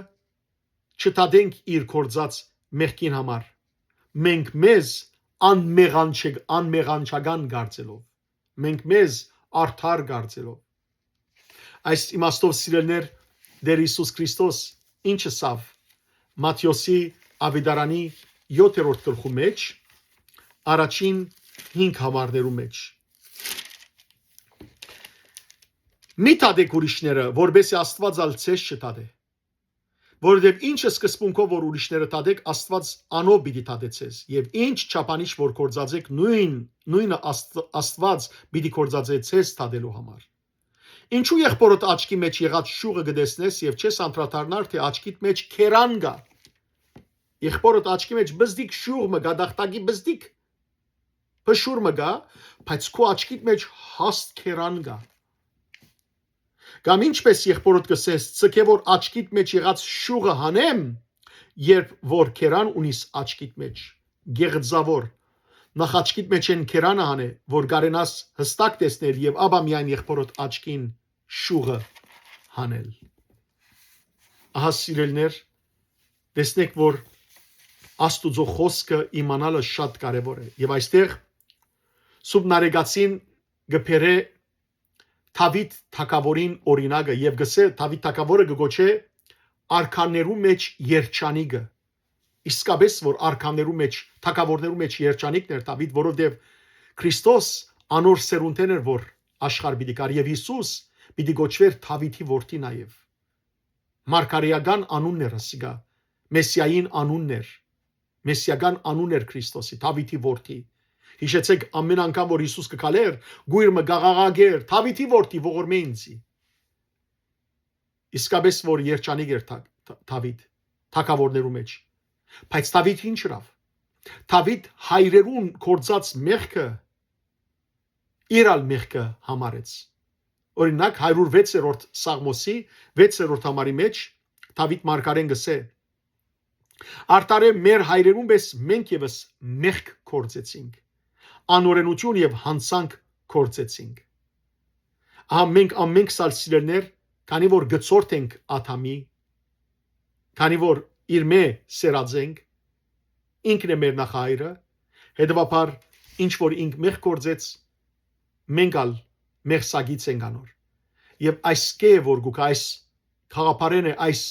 չդատենք իր գործած մեղքին համար, մենք մեզ անմեղանչ-, անմեղանչական կարծելով, մենք մեզ արդար կարծելով։ Այս իմաստով, սիրելիներ, Տէր Յիսուս Քրիստոս ինչ ըսաւ Մատթէոսի աւետարանի յոթերորդ գլխու մէջ, առաջին հինգ համարներու մէջ. «Մի դատէք ուրիշները, որպէս զի Աստուած ալ ձեզ չդատէ։ Որովհետեւ ինչ սկզբունքով որ ուրիշները դատէք, Աստուած անով պիտի դատէ ձեզ, եւ ինչ չափանիշ որ գործածէք, նոյն, նոյնը Աստ-, Աստուած պիտի գործածէ ձեզ դատելու համար։ Ինչու եղբօրդ աչքի մէջ եղած շուղը կը տեսնես եւ չես անդրադառնար, թէ աչքիդ մէջ քերան կայ»։ Եղբօրդ աչքի մէջ բզդիկ շուղ մը կայ, տախտակի բզդիկ փշուր մը կայ, բայց քու աչքիդ մէջ հաստ քերան կայ։ Կամ ինչպէս եղբօրդ կ'ըսես, «Ձգէ որ աչքիդ մէջ եղած շուղը հանեմ, երբ որ քերան ունիս աչքիդ մէջ»։ Գեղձաւոր, նախ աչքիդ մէջ են քերանը հանէ, որ կարենաս յստակ տեսնել, եւ ապա միայն եղբօրդ աչքին շուղը հանել։ Ահա, սիրելիներ, տեսնենք, որ Աստուծոյ խօսքը իմանալը շատ կարեւոր է։ Եւ այստեղ Սուրբ Նարեկացին կը բերէ Դաւիթ թագաւորին օրինակը եւ կ'ըսէ, Դաւիթ թագաւորը կը կոչէ արքաներու մէջ երջանիկը։ Իսկապէս որ արքաներու մէջ, թագաւորներու մէջ երջանիկն էր Դաւիթ, որովհետեւ Քրիստոս անոր սերունդէն էր, որ աշխարհ պիտի գար, եւ Յիսուս պիտի կոչուէր Դաւիթի որդի նաեւ։ Մարգարէական անունն էր ասիկա, Մեսիային անունն էր, Մեսիական անուն էր Քրիստոսի, Դաւիթի որդի։ Յիշեցէք, ամէն անգամ որ Յիսուս կը քալէր, գոյր մը կ'աղաղակէր, «Դաւիթի որդի, ողորմէ ինծի»։ Իսկապէս որ երջանիկ էր Թա-, Թա-, Դաւիթ թագաւորներու մէջ։ Բայց Դաւիթ ինչ ըրաւ։ Դաւիթ հայրերուն գործած մեղքը իր ալ մեղքը համարեց։ Օրինակ, հարիւր վեցերորդ Սաղմոսի վեցերորդ համարի մէջ Դաւիթ մարգարեն կ'ըսէ. «Արդարեւ մեր հայրերուն պէս մենք եւս մեղք գործեցինք, անօրենութիւն եւ յանցանք գործեցինք»։ Ահա մենք ամենքս ալ, սիրելիներ, քանի որ գցորդ ենք Ադամի, քանի որ իրմէ սերած ենք, ինքն է մեր նախահայրը, հետեւաբար ինչ որ ինք մեղք գործեց, մենք ալ մեղսակից ենք անոր։ Եւ այս կէ որ գուկա, այս գաղափարէն է, այս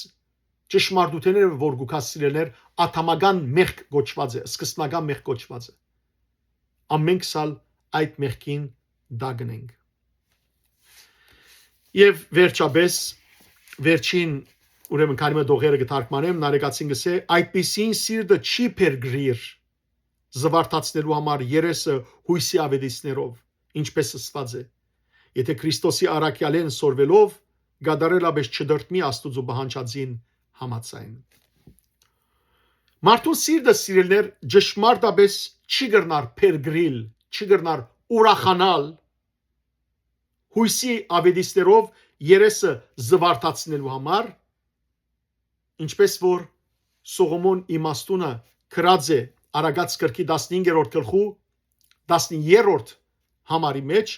ճշմարտութենէն է որ գուկա, սիրելիներ, ադամական մեղք կոչուած է, սկզբնական մեղք կոչուած է։ Ամենքս ալ այդ մեղքին տակն ենք։ Եւ վերջապէս, վերջին, ուրեմն քանի մը տողերը կը թարգմանեմ, Նարեկացին կ'ըսէ. «Այդպիսին սիրտը չի փերկրիր զվարթացնելու համար երեսը յոյսի աւետիսներով, ինչպէս ըսուած է. Եթէ Քրիստոսի առաքեալէն սորվելով, կատարելապէս չտրտմի Աստուծոյ պահանջածին համաձայն»։ Մարդուն սիրտը, սիրելիներ, ճշմարտապէս չի կրնար փերկրիլ, չի կրնար ուրախանալ յոյսի աւետիսներով երեսը զվարթացնելու համար, ինչպէս որ Սողոմոն իմաստունը գրած է Արագած գրքի տասնհինգերորդ գլխու տասներորդ համարի մէջ,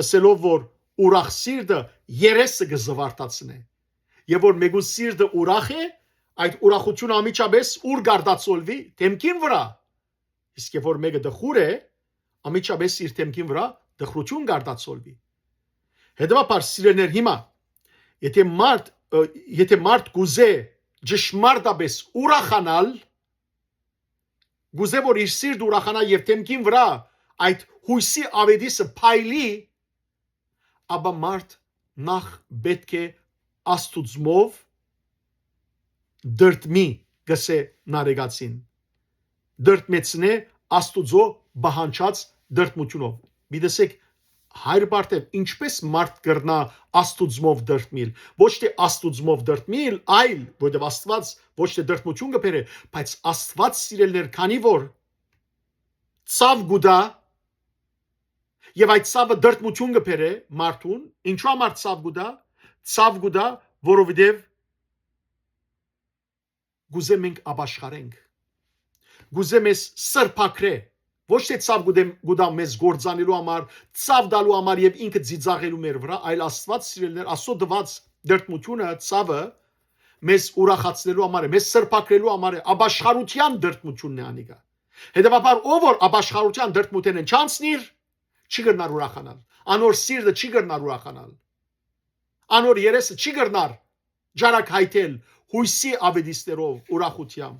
ըսելով որ ուրախ սիրտը երեսը կը զվարթացնէ, եւ որ մէկուն սիրտը ուրախ է, այդ ուրախութիւնը անմիջապէս ո՞ւր կ'արտացոլուի, դէմքին վրայ, իսկ որ մէկը տխուր է, անմիջապէս իր դէմքին վրայ տխրութիւն կ'արտացոլուի։ Հետեւաբար, սիրելիներ, հիմա, եթէ մարդ, ը, եթէ մարդ կուզէ ճշմարտապէս ուրախանալ, կուզէ որ իր սիրտը ուրախանայ եւ դէմքին վրայ այդ յոյսի աւետիսը փայլի, ապա մարդ նախ պէտք է Աստուծմով տրտմի, կ'ըսէ Նարեկացին, տրտմեցնէ Աստուծոյ պահանջած տրտմութիւնով։ Մի տեսեք, հայր Բարթեւ, ինչպէս մարդ կրնայ Աստուծմով տրտմիլ, ոչ թէ Աստուծմով տրտմիլ, այլ, որովհետեւ Աստուած ոչ թէ տրտմութիւն կը բերէ, բայց Աստուած, սիրելիներ, քանի որ ցաւ կու տայ, եւ այդ ցաւը տրտմութիւն կը բերէ մարդուն, ինչու համար ցաւ կու տայ, ցաւ կու տայ, որովհետեւ կուզէ մենք ապաշխարենք, կուզէ մեզ սրբագրէ, ոչ թէ ցաւ կու տայ, կու տայ մեզ գործանելու համար, ցաւ տալու համար եւ ինքը ծիծաղելու մեր վրայ, այլ Աստուած, սիրելիներ, Աստուծոյ տուած տրտմութիւնը, ցաւը, մեզ ուրախացնելու համար է, մեզ սրբագրելու համար է, ապաշխարութեան դրդմութիւնն է անիկա։ Հետեւաբար, ով որ ապաշխարութեան դրդմութենէն չանցնիր, չի կրնար ուրախանալ։ Անոր սիրտը չի կրնար ուրախանալ։ Անոր երեսը չի կրնար ճարագայթել յոյսի աւետիսներով, ուրախութեամբ։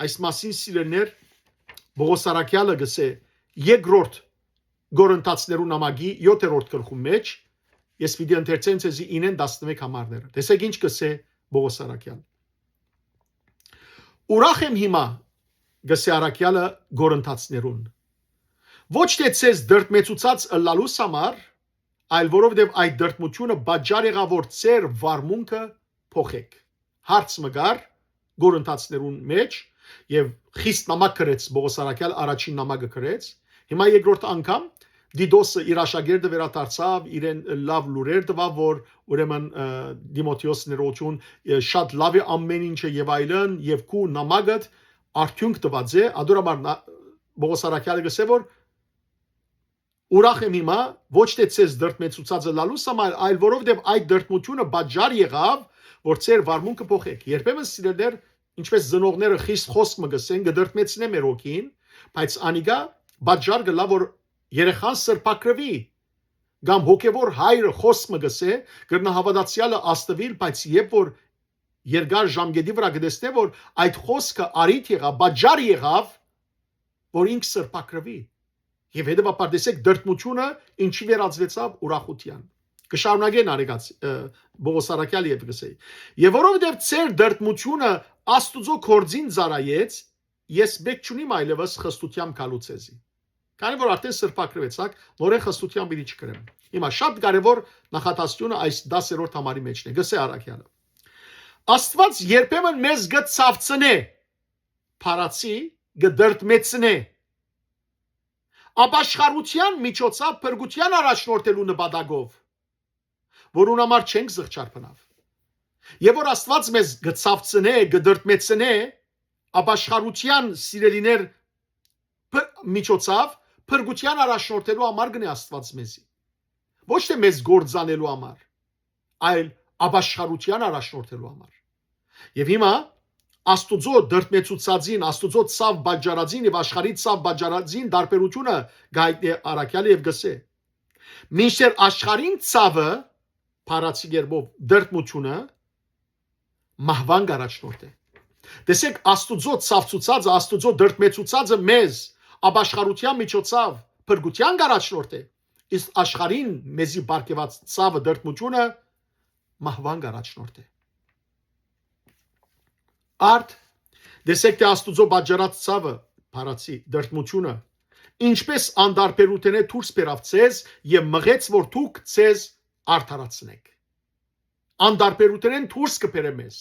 Այս մասին, սիրելիներ, Պողոս Առաքեալը կ'ըսէ երկրորդ Կորինթացիներու նամակի յոթերորդ գլխուն մէջ, ես պիտի ընթերցեմ ձեզի ինեն տասնմէկ համարները։ Տեսէք ինչ կ'ըսէ Պողոս Առաքեալ։ «Ուրախ եմ հիմա», կ'ըսէ Առաքեալը Կորինթացիներուն, «ոչ թէ ձեզ դրդմեցուցած ըլլալուս համար, այլ որովհետեւ այդ դրդմութիւնը պատճառ եղաւ որ ձեր վարմունքը փոխէք»։ Հարց մը կար Կորինթացիներուն մէջ, եւ խիստ նամակ գրեց Պողոս Առաքեալ, առաջին նամակը գրեց։ Հիմա երկրորդ անգամ Տիտոսը իր աշակերտը վերադարձաւ, իրեն լաւ լուրեր տուաւ, որ ուրեմն, ը, Տիմոթէոս ներողություն, ը, շատ լաւ է ամեն ինչը եւ այլն, եւ քու նամակդ արդիւնք տուած է, ադոր համար նա, Պողոս Առաքեալը կ'ըսէ, որ «Ուրախ եմ հիմա, ոչ թէ ձեզ դրդմեցուցածը լալուս համար, այլ որովհետեւ այդ դրդմութիւնը պատճառ եղաւ, որ ձեր վարմունքը փոխէք»։ Երբեմն, սիրելիներ, ինչպես ծնողները խիստ խօսք մը կ'ըսեն, կը դրդմեցնէ մեր հոգին, բայց անիկա պատճառ կ'ըլլայ, որ երեխան սրբագրուի, կամ հոգեվոր հայրը խօսք մը կ'ըսէ, կրնայ հաւատացեալը ազդուիլ, բայց երբ որ երկար ժամկէտի վրայ կը տեսնէ, որ այդ խօսքը առիթ եղաւ, պատճառ եղաւ, որ ինք սրբագրուի։ Եւ հետեւաբար տեսեք դրդմութիւնը ինչի վերածուեցաւ, ուրախութեան։ Կը շարունակեն արեգած, ը, Պողոս Առաքեալ եւ կ'ըսէ. «Եւ որովհետեւ ձեր դրդմութիւնը Աստուծոյ գործին ծառայեց, ես պէտք չունիմ այլեւս խստութեամբ գալու ձեզի»։ Քանի որ արդեն սրբագրուեցաք, նորէն խստութեան պիտի չկրեմ։ Հիմա շատ կարեւոր նախադասությունը այս տասերորդ համարի մէջն է, կ'ըսէ Առաքեալը. «Աստուած երբեմն մեզ կը ցաւցնէ, փարացի, կը դրդմեցնէ, ապաշխարութեան միջոցաւ փրկութեան առաջնորդելու նպատակով, որուն համար չենք զղջար բնաւ։ Եւ որ Աստուած մեզ կը ցաւցնէ, կը դրդմեցնէ, ապաշխարութեան, սիրելիներ, փ-, միջոցաւ փրկութեան առաջնորդելու համար կ'ընէ Աստուած մեզի։ Ոչ թէ մեզ կործանելու համար, այլ ապաշխարութեան առաջնորդելու համար»։ Եւ հիմա Աստուծոյ դրդմեցուցածին, Աստուծոյ ցաւ պատճառածին եւ աշխարհի ցաւ պատճառածին տարբերութիւնը կ'այտնէ Առաքեալը եւ կ'ըսէ. «Մինչդեռ աշխարհին ցաւը, փարացի կերպով դրդմութիւնը, մահուան կ'առաջնորդէ»։ Տեսեք, Աստուծոյ ցաւցուցածը, Աստուծոյ դրդմեցուցածը մեզ ապաշխարութեան միջոցաւ փրկութեան կ'առաջնորդէ, իսկ աշխարհին մեզի պարգեւած ցաւը, դրդմութիւնը մահուան կ'առաջնորդէ։ Արդ, տեսեք թէ Աստուծոյ պատճառած ցաւը, փարացի, դրդմութիւնը, ինչպես անտարբերութենէ դուրս բերաւ ձեզ եւ մղեց որ դուք ձեզ արդարացնէք։ Անտարբերութենէն դուրս կը բերէ մեզ։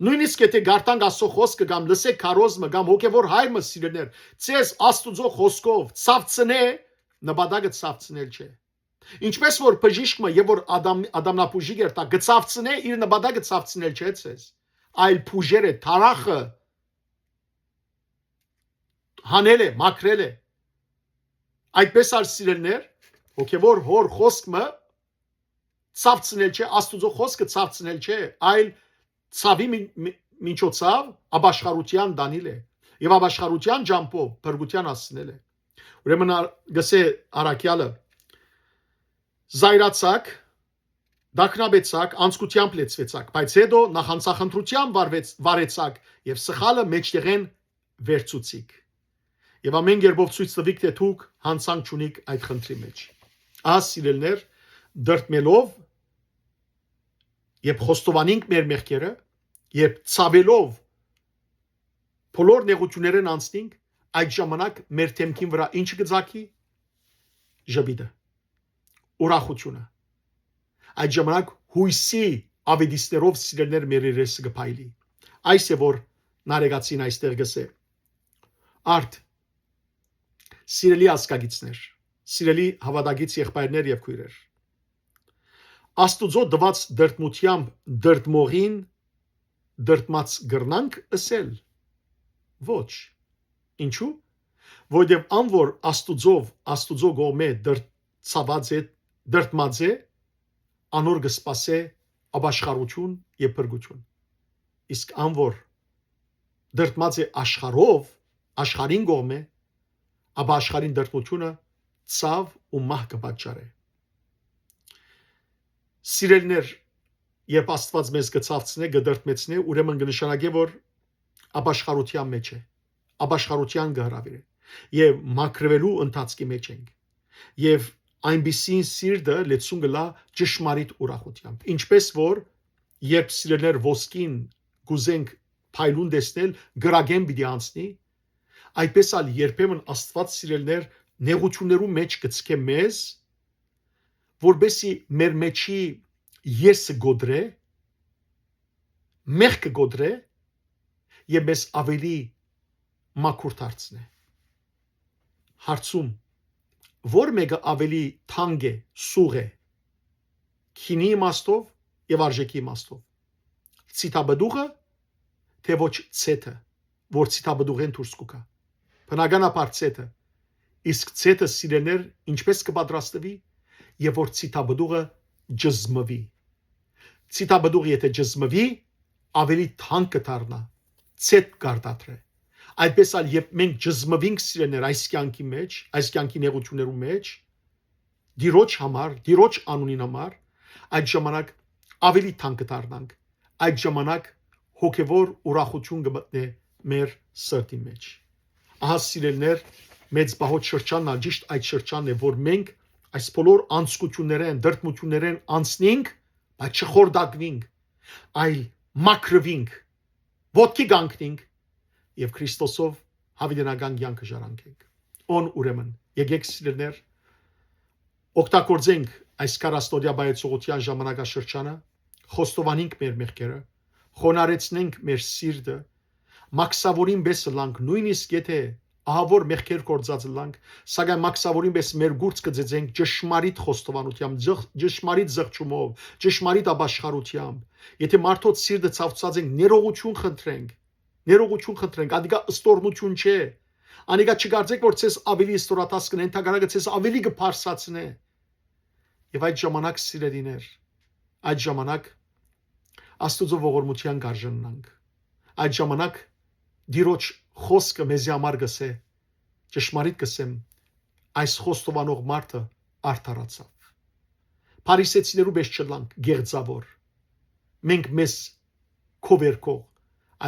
Նոյնիսկ եթէ կարդանք Աստուծոյ խօսքը կամ լսենք քարոզը կամ հոգեվոր հայր մը, սիրելիներ, ձեզ Աստուծոյ խօսքով ցաւցնէ, նպատակը ցաւցնել չէ։ Ինչպես որ բժիշկ մը, երբ որ ադամ-, ադամնաբուժիկ էր, դա կը ցաւցնէ, իր նպատակը ցաւցնել չէ ձեզ, այլ բուժեր է, թարախը հանել է, մաքրել է։ Այդպես ալ, սիրելիներ, հոգեվոր հօր խօսք մը ցաւցնել չէ, Աստուծոյ խօսքը ցաւցնել չէ, այլ ցաւի մի-, մի-, միջոցաւ ապաշխարութեան տանիլ է եւ ապաշխարութեան ճամբով փրկութեան հասցնել է։ Ուրեմն ար-, գսե առաքեալը. «Զայրացաք, տագնապեցաք, անձկութեամբ լեցուեցաք, բայց հետո նախանձախնդրութեան վարվեց-, վարեցաք եւ սխալը մէջտեղէն վերցուցիք։ Եւ ամեն կերպով ցոյց տուիք, թէ դուք յանցանք չունիք այդ խնդրի մէջ»։ Ահա, սիրելիներ, դրդմելով, երբ խոստովանենք մեր մեղքերը, երբ ցաւելով բոլոր նեղութիւններէն անցնենք, այդ ժամանակ մեր դէմքին վրայ ի՞նչը կը ծագի։ Ժպիտը, ուրախութիւնը։ Այդ ժամանակ յոյսի աւետիսներով, սիրելիներ, մեր երեսը կը փայլի։ Այս է որ Նարեգացին այստեղ գսե. Արդ, սիրելի ազգագիցներ, սիրելի հաւատագից եղբայրներ եւ քոյրեր, Աստուծոյ տուած դրդմութեամբ դրդմողին դրդմած կրնանք ըսել։ Ոչ։ Ինչու՞։ Որովհետեւ ան որ Աստուծով, Աստուծոյ կողմէ դրդցաված է, դրդմած է, անոր կը սպասէ ապաշխարութիւն եւ փրկութիւն։ Իսկ ան որ դրդմած է աշխարհով, աշխարհին կողմէ, ապա աշխարհին դրդմութիւնը ցաւ ու մահ կը պատճառէ։ Սիրելիներ, երբ Աստուած մեզ կը ցաւցնէ, կը դրդմեցնէ, ուրեմն կը նշանակէ, որ ապաշխարութեան մէջ է, ապաշխարութեան կը հրաւիրէ եւ մաքրուելու ընթացքի մէջ ենք։ Եւ այնպիսին սիրտը լեցուն կ'ըլլայ ճշմարիտ ուրախութեամբ։ Ինչպէս որ երբ, սիրելիներ, ոսկին կ'ուզենք փայլուն տեսնել, կրակէն պիտի անցնի, այդպէս ալ երբեմն Աստուած, սիրելիներ, նեղութիւններու մէջ կը ցկէ մեզ, որպէսզի մեր մէջի եսը կոտրէ, մեղքը կոտրէ եւ մեզ աւելի մաքուր դարձնէ։ Հարցում. ո՞ր մէկը աւելի թանկ է, սուղ է, գինի իմաստով եւ արժէքի իմաստով, ցիթապտուղը, թէ ոչ ցեթը, որ ցիթապտուղէն դուրս կու գայ։ Բնականաբար ցեթը, իսկ ցեթը, սիրելիներ, ինչպէս կը պատրաստուի, եւ որ ցիթապտուղը ճզմուի։ Ցիթապտուղ եթէ ճզմուի, աւելի թանկ կը դառնայ, ցեթ կ'արտադրէ։ Այդպէս ալ երբ մենք ճզմուինք, սիրելիներ, այս կեանքի մէջ, այս կեանքի նեղութիւններու մէջ, Տիրոջ համար, Տիրոջ անունին համար, այդ ժամանակ աւելի թանկ կը դառնանք, այդ ժամանակ հոգեւոր ուրախութիւն կը մտնէ մեր սրտին մէջ։ Ահա, սիրելիներ, մեծ պահոց շրջանն ալ ճիշդ այդ շրջանն է, որ մենք այս բոլոր անցկություններէն, դրդմութիւններէն անցնենք, բայց չխորտակուինք, այլ մաքրուինք, ոտքի կանգնենք եւ Քրիստոսով յաւիտենական կեանքը ժառանգենք։ Ուն ուրեմն, եկէք, սիրելիներ, օգտագործենք այս քառասնօրեայ պայծողութեան ժամանակաշրջանը, խոստովանենք մեր մեղքերը, խոնարհեցնենք մեր սիրտը, մաքսաւորին պէս ըլլանք, նոյնիսկ եթէ ահաւոր մեղքեր գործած ըլլանք, սակայն մաքսաւորին պէս մեր գուրծ կը ծեծենք ճշմարիտ խոստովանութեամբ, ձղ-, ճշմարիտ զղջումով, ճշմարիտ ապաշխարութեամբ։ Եթէ մարդոց սիրտը ցաւցած ենք, ներողութիւն խնդրենք, ներողութիւն խնդրենք, անիկա ստորնութիւն չէ։ Անիկա չկարծեք, որ ձեզ աւելի ստորադաս կ'ընէ, ընդհակառակը ձեզ աւելի կը փարսացնէ։ Եւ այդ ժամանակ, սիրելիներ, այդ ժամանակ Աստուծոյ ողորմութեան կ'արժանանք։ Այդ ժամանակ Տիրոջ խօսքը մեզի համար կ'ըսէ, ճշմարիտ կ'ըսեմ, այս խոստովանող մարդը արդարացաւ։ Փարիսեցիներու պէս չըլլանք գեղձաւոր։ Մենք մեզ քովերքող,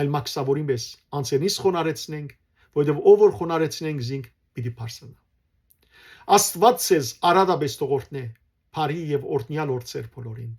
այլ մաքսաւորին պէս անձերնից խոնարհեցնենք, որովհետեւ ով որ խոնարհեցնենք զինք, պիտի փարսանայ։ Աստուած ձեզ արատապէս թող օրհնէ, բարի եւ օրհնեալ օր ձեր բոլորին։